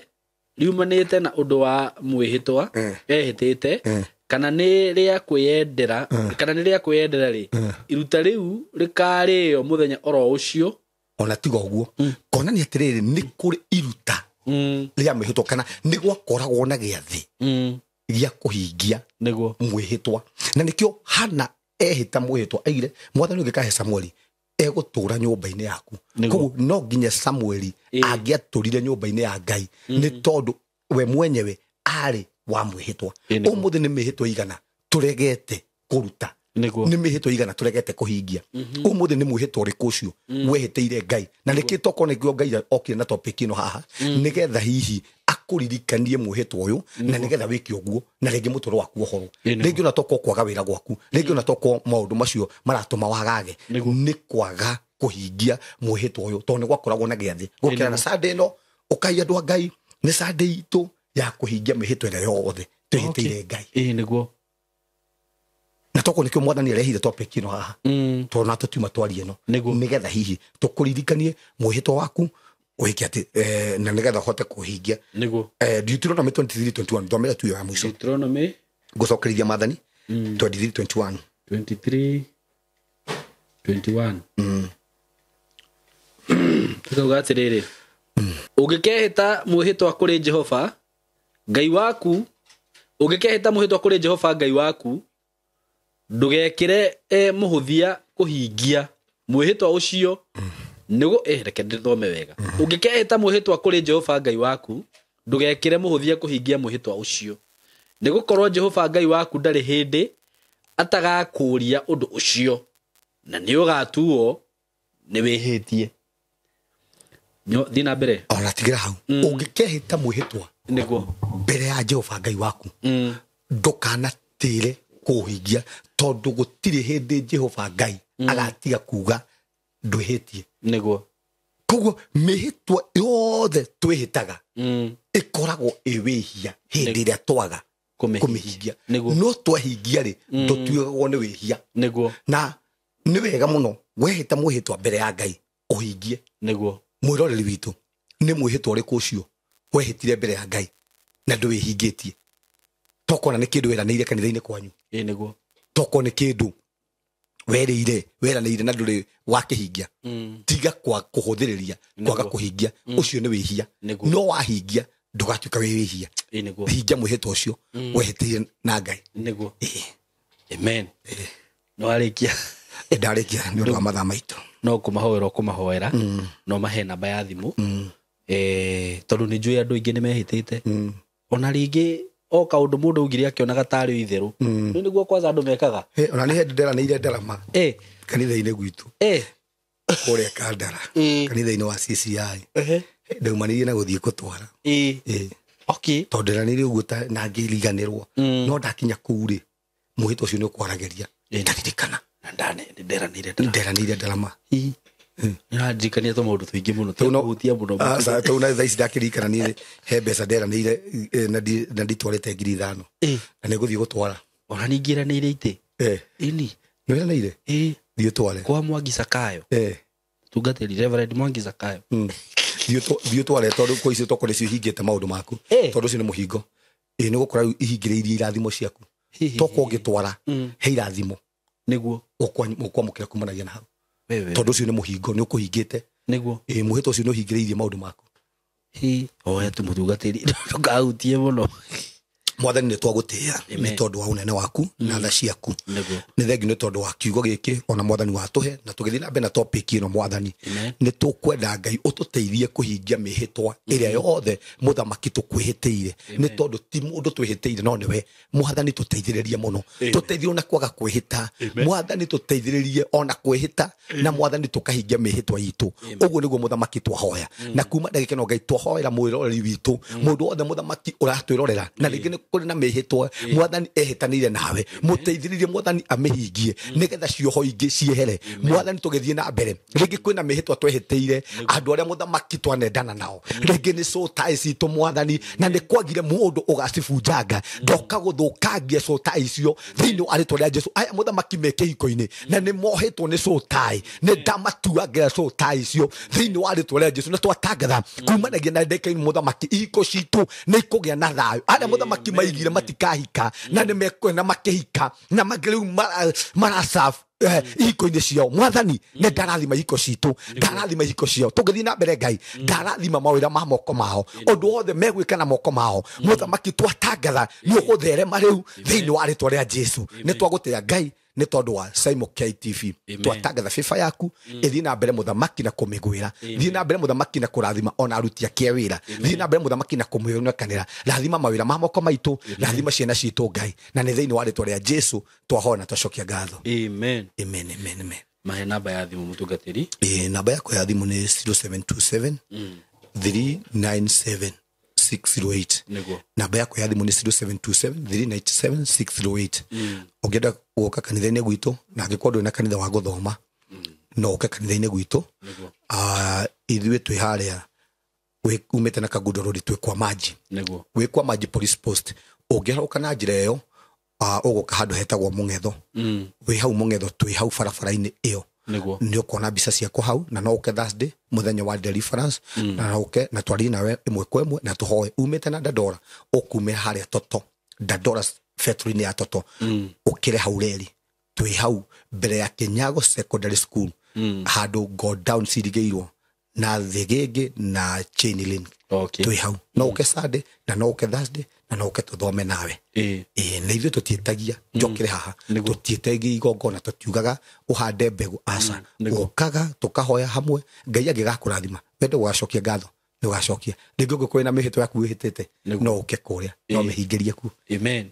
riumanĩte na ũndũ wa mwĩhĩtwa ehĩtĩte kana nĩ rĩa kwĩyendera kana nĩ rĩa kwĩyendera rĩ iruta rĩu rĩkarĩo mũthenya oro ũcio. Ona tiga ũguo konania atĩrĩrĩ nĩ kũrĩ iruta rĩa mwĩhĩtwa kana nĩ gwakoragwo na gĩathĩ gĩa kũhingia nĩguo mwĩhĩtwa. Na nĩkĩo Hana ehĩta mwĩhĩtwa aigire mwathani ũngĩkahe Samueli egũtũra nyũmba-inĩ yaku. Koguo no nginya Samueli angĩatũrire nyũmba-inĩ ya Ngai nĩ tondũ we mwenyewe arĩ wa mwĩhĩtwa. Ũmũthĩ nĩ mĩhĩtwa igana tũregete kũruta. Nĩ mĩhĩtwa igana tũregete kũhingia. Ũmũthĩ nĩ mwĩhĩtwa ũrĩkũ ũcio wehĩtĩire Ngai. Na nĩkĩ tokorwo nĩkĩo Ngai okire na topic ĩno haha nĩgetha hihi akũririkanie mwĩhĩtwa ũyũ na nĩgetha wĩke ũguo na rĩngĩ mũtũrĩre waku ũhorwo. Rĩngĩ ona tokorwo kwaga wĩra gwaku, rĩngĩ ona tokorwo maũndũ macio maratũma wagage nĩ kwaga kũhingia mwĩhĩtwa ũyũ tondũ nĩ gwakoragwo na gĩathĩ. Gũkĩra na Sunday ĩno ũkai andũ a Ngai nĩ Sunday itũ ya kũhingia mĩhĩtwa ĩrĩa yothe twĩhĩtĩire Ngai. Nĩguo. Na tokorwo nĩkĩo mwathani arehire topic ĩno haha tondũ na tũtiuma twarie ĩno nĩgetha hihi tũkũririkanie mwĩhĩtwa waku wĩke atĩ na nĩgetha ũhote kũhingia. Nĩguo. Deuteronomy 23:21 thomera tu ya mũico. Deuteronomy gũcokereria maathani 23:21. 23:21. Tukauga atĩrĩrĩ ũngĩkehĩta mwĩhĩtwa kũrĩ Jehova Ngai waku, ũngĩkehĩta mwĩhĩtwa kũrĩ Jehova Ngai waku ndũgekĩre mũhũthia kũhingia mwĩhĩtwa ũcio nĩguo reke ndĩthome wega. Ũngĩkehĩta mwĩhĩtwa kũrĩ Jehova Ngai waku ndũgekĩre mũhũthia kũhingia mwĩhĩtwa ũcio nĩgũkorwo Jehova Ngai waku ndarĩ hĩndĩ atagakũũria ũndũ ũcio na nĩũgatuo nĩ wĩhĩtie. Thiĩ na mbere. Ona tigĩra hau. Ũngĩkehĩta mwĩhĩtwa nĩguo mbere ya Jehova Ngai waku ndũkanatĩre kũhingia tondũ gũtirĩ hĩndĩ Jehova Ngai agatiga kuga ndwĩhĩtie. Nĩguo. Koguo mĩhĩtwa yothe twĩhĩtaga ĩkoragwo ĩ wĩhia hĩndĩ ĩrĩa twaga kũmĩhingia. No twahingia rĩ ndũtuagwo nĩ wĩhia. Nĩguo. Na nĩ wega mũno wehĩta mwĩhĩtwa mbere ya Ngai ũhingie. Nĩguo. Mwĩroreri witũ nĩ mwĩhĩtwa ũrĩkũ ũcio wehĩtire mbere ya Ngai na ndũwĩhingĩtie? Tokorwo nĩ kĩndũ weranĩire kanitha-inĩ kwanyu. Nĩguo. Tokorwo nĩ kĩndũ weranĩire na ndũrĩ wakĩhingia. Tiga kwa kũhũthĩrĩria kwaga kũhingia ũcio nĩ wĩhia. No wahingia ndũgatuĩka wĩ wĩhia. Nĩguo. Hingia mwĩhĩtwa ũcio wehĩtire na Ngai. Nĩguo. Amen. No arĩkia. Ndarĩkia nĩ ũndũ wa mathaa maitũ. No kũmahoera ũkũmahoera no mahe namba ya thimũ tondũ nĩ njũĩ andũ aingĩ nĩ mehĩtĩte ona rĩngĩ o kaũndũ mũndũ augire akĩonaga tarĩ itherũ. Rĩu nĩguo kwanza andũ mekaga. Ona nĩ hĩndĩ nderanĩire ndarama kanitha-inĩ gwitũ kũrĩa Kandara kanitha-inĩ wa CCI ndaumanĩire na gũthiĩ gũtwara. Okay. Tondũ nderanĩire ũguo na ngĩriganĩrwo no ndakinya kũu rĩ mwĩhĩtwa ũcio nĩ ũkwaragĩria ndaririkana. Na nderanĩire ndarama. Nĩrandirikania tũmaũndũ tũingĩ mũno tũhutia mũno. Tau na thaa ici ndakĩririkana niĩ he mbeca nderanĩire na nditwarĩte 5,000 na nĩngũthiĩ gũtwara. Ona ningĩ ĩranĩire itĩ. Ĩni. Nĩũranĩire? Thiĩ ũtware. Kwa Mwangi Zakayo. Tungatĩri Reverend Mwangi Zakayo. Thiĩ ũtware tondũ kwa icio tokorwo nĩcio ihingĩte maũndũ maku. Tondũ ũcio nĩ mũhingo. Nĩ gũkora rĩu ihingĩrĩirie irathimo ciaku. Tokorwo ũngĩtwara he irathimo. Nĩguo. Ũkwamũkĩra kumanagia na hau. Tondũ ũcio nĩ mũhingo, nĩ ũkũhingĩte. Nĩguo. Mũhĩtwa ũcio nĩ ũhingĩrĩirie maũndũ maku. Oya tu mũtungatĩri ndũkahutie mũno. Mwathani nĩ twagũtĩĩa nĩ tondũ wa ũnene waku na tha ciaku. Nĩ thengiũ nĩ tondũ wa kiugo gĩkĩ ona mwathani watũhe na tũgĩthiĩ na mbere na topic ĩno mwathani. Nĩ tũkwenda Ngai ũtũteithie kũhingia mĩhĩtwa ĩrĩa yothe mũthamaki tũkwĩhĩtĩire. Nĩ tondũ ti mũndũ twĩhĩtĩire no nĩwe. Mwathani tũteithĩrĩrie mũno. Tũteithie ona kwaga kwĩhĩta. Mwathani tũteithĩrĩrie ona kwĩhĩta na mwathani tũkahingia mĩhĩtwa itũ. Ũguo nĩguo mũthamaki twahoya. Na kuma ndagĩka ĩno Ngai twahoera mwĩroreri witũ. Mũndũ wothe mũthamaki ũratwĩrorera na rĩngĩ nĩ kũrĩ na mĩhĩtwa mwathani ehĩtanĩire nawe. Mũteithĩrĩrie mwathani amĩhingie nĩgetha cioho ingĩ ciehere. Mwathani tũgĩthiĩ na mbere rĩngĩ kwĩna mĩhĩtwa twehĩtĩire andũ arĩa mũthamaki twanendana nao. Rĩngĩ nĩ soul ties citũ mwathani na nĩ kwagire mũndũ ũgacibunjanga ndoka gũthũkangia soul ties icio thĩinĩ wa rĩtwa rĩa Jesu. Aya mũthamaki me kĩhiko-inĩ na nĩ mohetwo nĩ soul tie, nĩ ndamatuangĩra soul tie icio thĩinĩ wa rĩtwa rĩa Jesu. Na twatangatha kumanagia na ndeka-inĩ mũthamaki ihiko citũ nĩ ikũgĩa na thayũ. Arĩa mũthamaki maigire matikahika na nĩ mekwenda makĩhika na rĩu marasaf ihiko-inĩ ciao. Mwathani nĩ ndarathima ihiko citũ, ndarathima ihiko ciao. Tũngĩthiĩ na mbere Ngai ndarathima mawĩra ma moko mao, ũndũ wothe megwĩka na moko mao. Mũthamaki twatangatha nĩ ũgũtherema rĩu thĩinĩ wa rĩtwa rĩa Jesu. Nĩ twagũtĩĩa Ngai nĩ tondũ wa Saimo KTV. Twatangatha favor yaku ĩthiĩ na mbere mũthamaki na kũmĩgwĩra, thiĩ na mbere mũthamaki na kũrathima ona aruti ake a wĩra, thiĩ na mbere mũthamaki na kũmĩonekanĩra. Rathima mawĩra ma moko maitũ, rathima ciana citũ Ngai, na nĩ thĩinĩ wa rĩtwa rĩa Jesu twahoya na twacokia ngatho. Amen. Amen, amen, amen. Mahe namba ya thimũ mũtungatĩri. Namba yakwa ya thimũ nĩ 0727 397 608. Nĩguo. Namba yakwa ya thimũ nĩ 0727 397 608. Ũngĩenda gũka kanitha-inĩ gwitũ na angĩkorwo ndũrĩ na kanitha wa gũthoma no ũke kanitha-inĩ gwitũ. Ithuĩ twĩ harĩa umĩte na Kangundo Road twĩ kwa Maji. Nĩguo. Wĩ kwa Maji Police Post. Ũngĩharũka na njĩra ĩyo ũgũka handũ hetagwo Mũng'etho. Wĩ hau Mũng'etho twĩ hau barabara-inĩ ĩyo. Nĩguo. Nĩ ũkuona mbica ciakwa hau na no ũke Thursday mũthenya wa deliverance na no ũke na twarie nawe ĩmwe kwa ĩmwe na tũhoe. Umĩte na Dandora ũkumĩra harĩa Toto Dandora factory-inĩ ya Toto ũkĩre hau reri twĩ hau mbere ya Kinyago Secondary School handũ go down cirigĩirwo na thĩgĩngĩ na chain link. Twĩ hau no ũke Sunday na no ũke Thursday na no ũke tũthome nawe. Na ithuĩ tũtiĩtagia njokere haha tũtiĩtagia igongona tũtiugaga ũhande mbegũ aca. Ũkaga tũkahoya hamwe Ngai angĩgakũrathima wende gũgacokia ngatho nĩ ũgacokia. Rĩngĩ ũngĩkorwo na mĩhĩtwa yaku wĩhĩtĩte no ũke kũrĩa no mĩhingĩrie kuo. Amen.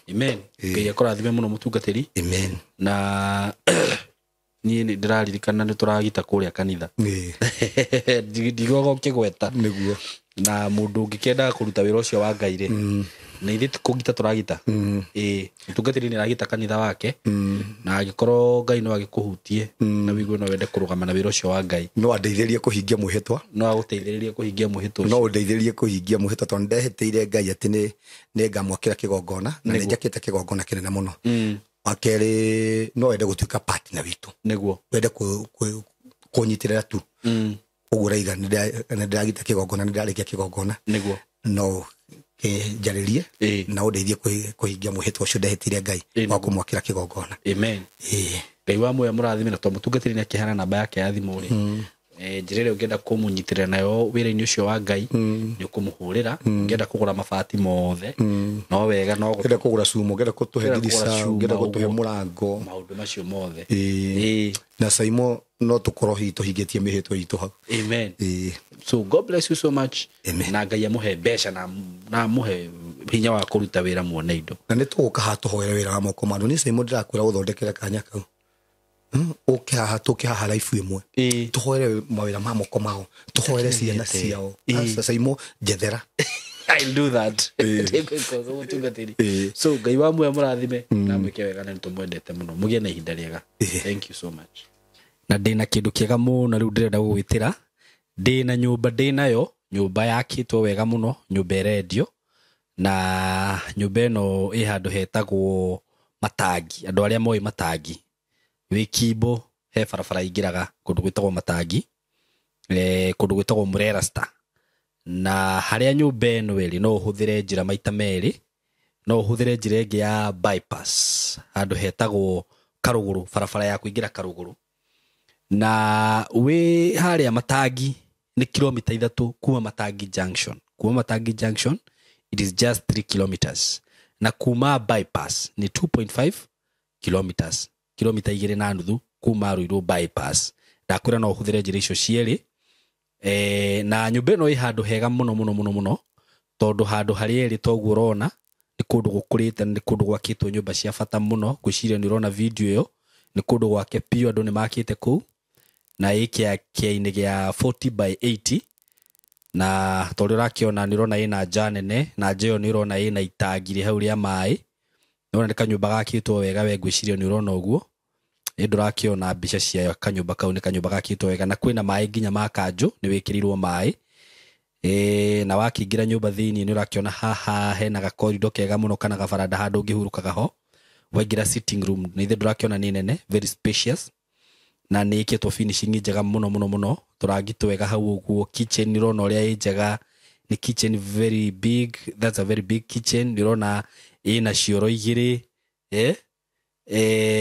Amen. Ngai akũrathime mũno mũtungatĩri. Amen. Na niĩ nĩ ndĩraririkana nĩ tũragita kũrĩa kanitha. Ndigwaga ũkĩgweta. Nĩguo. Na mũndũ ũngĩkĩendaga kũruta wĩra ũcio wa Ngai rĩ, na ithuĩ ti kũgita tũragita. Mũtungatĩri nĩ aragita kanitha wake na angĩkorwo Ngai no agĩkũhutie na wĩigue no wende kũrũgama na wĩra ũcio wa Ngai. No andeithĩrĩrie kũhingia mwĩhĩtwa. No agũteithĩrĩrie kũhingia mwĩhĩtwa ũcio. No ũndeithĩrĩrie kũhingia mwĩhĩtwa tondũ ndehĩtĩire Ngai atĩ nĩ ngamwakĩra kĩgongona na nĩ njakĩte kĩgongona kĩnene mũno. Wa kerĩ no wende gũtuĩka partner witũ. Nĩguo. Wende kũnyitĩrĩra tu. Ũguo ũraiga nĩ ndĩragita kĩgongona nĩ ndĩrarĩkia kĩgongona. Nĩguo. No njarĩrie na ũndeithie kũhingia mwĩhĩtwa ũcio ndehĩtĩire Ngai wa kũmwakĩra kĩgongona. Amen. Ngai wa muoyo mũrathime na tondũ mũtungatĩri nĩ akĩheana namba yake ya thimũ rĩ. Njĩra ĩrĩa ũngĩenda kũmũnyitĩrĩra nayo wĩra-inĩ ũcio wa Ngai nĩ ũkũmũhũrĩra. Ũngĩenda kũgũra mabati mothe no wega no ũngĩenda kũgũra cuma, ũngĩenda gũtũhe ndirica, ũngĩenda gũtũhe mũrango, maũndũ macio mothe. Na Saimo no tũkorwo hihi tũhingĩtie mĩhĩtwa itũ hau. Amen. So God bless you so much. Amen. Na Ngai amũhe mbeca na amũhe hinya wa kũruta wĩra muone indo. Na nĩ tũgũka haha tũhoere wĩra wa moko ma andũ. Niĩ Saimo ndĩrakwĩra ũthondekere kanya kau. Ũke haha tũke haha life ĩmwe tũhoere mawĩra ma moko mao, tũhoere ciana ciao. Aca Saimo njethera. I'll do that. So Ngai wa muoyo mũrathime na mwĩke wega na nĩtũmwendete mũno. Mũgĩe na ihinda rĩega. Thank you so much. Na ndĩna kĩndũ kĩega mũno rĩu ndĩrenda gũgwĩtĩra. Ndĩna nyũmba, ndĩnayo nyũmba yakĩtwo wega mũno, nyũmba ĩrendio, na nyũmba ĩno ĩ handũ hetagwo Matangi. Andũ arĩa moĩ Matangi, wĩ Kimbo he barabara ingĩraga kũndũ gwĩtagwo Matangi, kũndũ gwĩtagwo Murera Star. Na harĩa nyũmba ĩno ĩrĩ no ũhũthĩre njĩra maita merĩ, no ũhũthĩre njĩra ĩngĩ ya bypass handũ hetagwo Karũgũrũ, barabara ya kũingĩra Karũgũrũ. Na wĩ harĩa Matangi nĩ kilomita 3 kuma Matangi Junction. Kuma Matangi Junction it is just 3 kilometers, na kuma bypass nĩ 2.5 kilometers, kilomita 2.5 kuma Ruiru bypass. Ndakwĩra no ũhũthĩre njĩra icio cierĩ. Na nyũmba ĩno ĩ handũ hega mũno mũno mũno mũno, tondũ handũ harĩa ĩrĩ toguo ũrona nĩ kũndũ gũkũrĩte, nĩ kũndũ gwakĩtwo nyũmba cia bata mũno. Ngwĩciria nĩ ũrona video ĩyo, nĩ kũndũ gwake biũ, andũ nĩ makĩte kũu, na ĩ kĩainĩ gĩa 40 by 80. Na tondũ ũrakĩona nĩ ũrona ĩna nja nene, na nja ĩyo nĩ ũrona ĩna itangi rĩ hau rĩa maĩ. Nĩ ũrona nĩ kanyũmba gakĩtwo wega, we ngwĩciria nĩ ũrona ũguo. Ĩ ndũrakĩona mbica cia kanyũmba kau, nĩ kanyũmba gakĩtwo wega, na kwĩna maĩ nginya ma kanjũ, nĩ wĩkĩrĩirwo maĩ. Na wakĩingĩra nyũmba thĩiniĩ nĩ ũrakĩona haha hena gakorido kega mũno kana gabaranda handũ ũngĩhurũkaga ho. Waingĩra sitting room nĩ ithe ndũrakĩona nĩ nene, very spacious, na nĩ ĩkĩtwo finishing njega mũno mũno mũno, tũrangi twega hau ũguo. Kitchen nĩ ũrona ũrĩa ĩ njega, nĩ kitchen very big, that's a very big kitchen. Nĩ ũrona ĩna cioro igĩrĩ,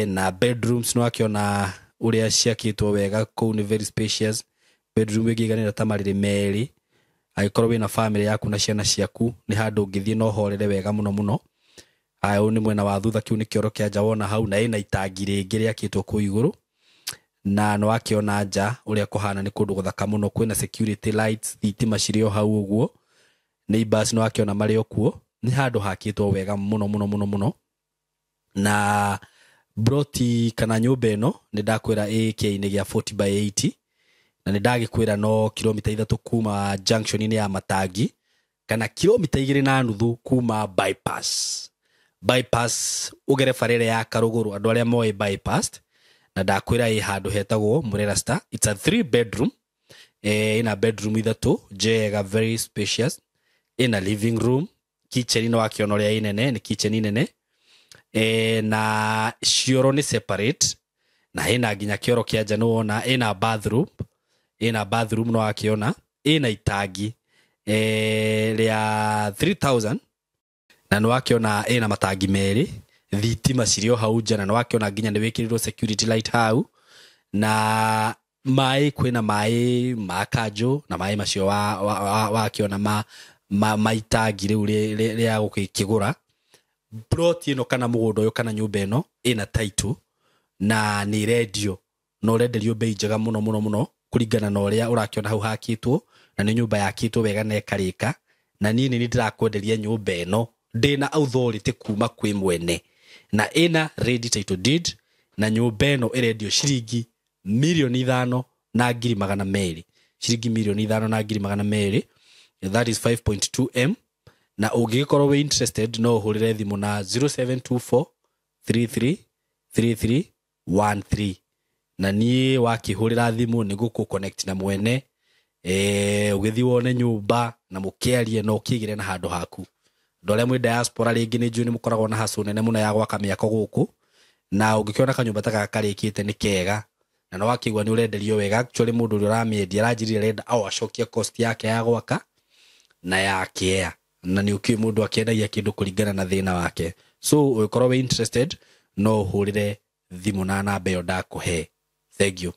na bedrooms nĩ wakĩona ũrĩa ciakĩtwo wega kũu, nĩ very spacious. Bedroom ĩngĩiganĩra ta marĩrĩ merĩ, angĩkorwo wĩna family yaku na ciana ciaku nĩ handũ ũngĩthiĩ na ũhorere wega mũno mũno. Aya, ũyũ nĩ mwena wa thutha, kĩu nĩ kĩoro kĩa nja wona hau, na ĩna itangi rĩngĩ rĩakĩtwo kũu igũrũ. Na nĩ wakĩona nja ũrĩa kũhana, nĩ kũndũ gũthaka mũno, kwĩna security lights, thitima cirĩ o hau ũguo, neighbors nĩ wakĩona marĩ o kuo. Nĩ handũ hakĩtwo wega mũno mũno mũno mũno. Na broti kana nyũmba ĩno nĩ ndakwĩra ĩ kĩainĩ gĩa 40 by 80, na nĩ ndagĩkwĩra no kilomita 3 kuma junction-inĩ ya Matangi, kana kilomita 2.5 kuma bypass. Bypass ũgere bara ĩrĩa ya Karũgũrũ, andũ arĩa moĩ bypass, na ndakwĩra ĩ handũ hetagwo Murera Star. It's a 3 bedroom, ĩna bedroom 3 njega, very spacious, ĩna living room, kitchen nĩ wakĩona ũrĩa ĩ nene, nĩ kitchen nene, na cioro nĩ separate, na ĩna nginya kĩoro kĩa nja nĩ wona, ĩna bathroom, ĩna bathroom nĩ wakĩona, ĩna itangi rĩa 3000, na nĩ wakĩona ĩna matangi merĩ, thitima cirĩ o hau nja, na nĩ wakĩona nginya nĩ wĩkĩrĩirwo security light hau, na maĩ, kwĩna maĩ ma kanjũ, na maĩ macio wakĩona ma itangi rĩu rĩa gũkĩgũra. Plot ĩno kana mũgũnda ũyũ kana nyũmba ĩno ĩna title na nĩ ĩrendio, na ũrenderio bei njega mũno mũno mũno kũringana na ũrĩa ũrakĩona hau hakĩtwo, na nĩ nyũmba yakĩtwo wega na ĩkarĩka. Na niĩ nĩ ndĩrakwenderia nyũmba ĩno ndĩna authority kuma kwĩ mwene, na ĩna ready title deed, na nyũmba ĩno ĩrendio ciringi 5,200,000, ciringi 5,200,000, that is 5.2 m. Na ũngĩgĩkorwo wĩ interested no ũhũrĩre thimũ na 0724 33 33 13, na niĩ wakĩhũrĩra thimũ nĩ gũkũ connect na mwene, ũgĩthiĩ wone nyũmba na mũkĩarie na ũkĩgĩre na handũ haku. Andũ arĩa mwĩ diaspora rĩngĩ nĩ njũĩ nĩ mũkoragwo na hustle nene mũno ya gwaka mĩako gũkũ, na ũngĩkĩona kanyũmba ta gaka karĩkĩte nĩ kega, na nĩ wakĩigua nĩ ũrenderio wega. Actually mũndũ ũrĩa ũramĩendia aranjĩrire arenda o acokie cost yake ya gwaka na ya kĩea, na nĩ ũkĩũĩ mũndũ akĩendagia kĩndũ kũringana na thĩna wake. So ũngĩkorwo wĩ interested no ũhũrĩre thimũ na namba ĩyo ndakũhe. Thank you.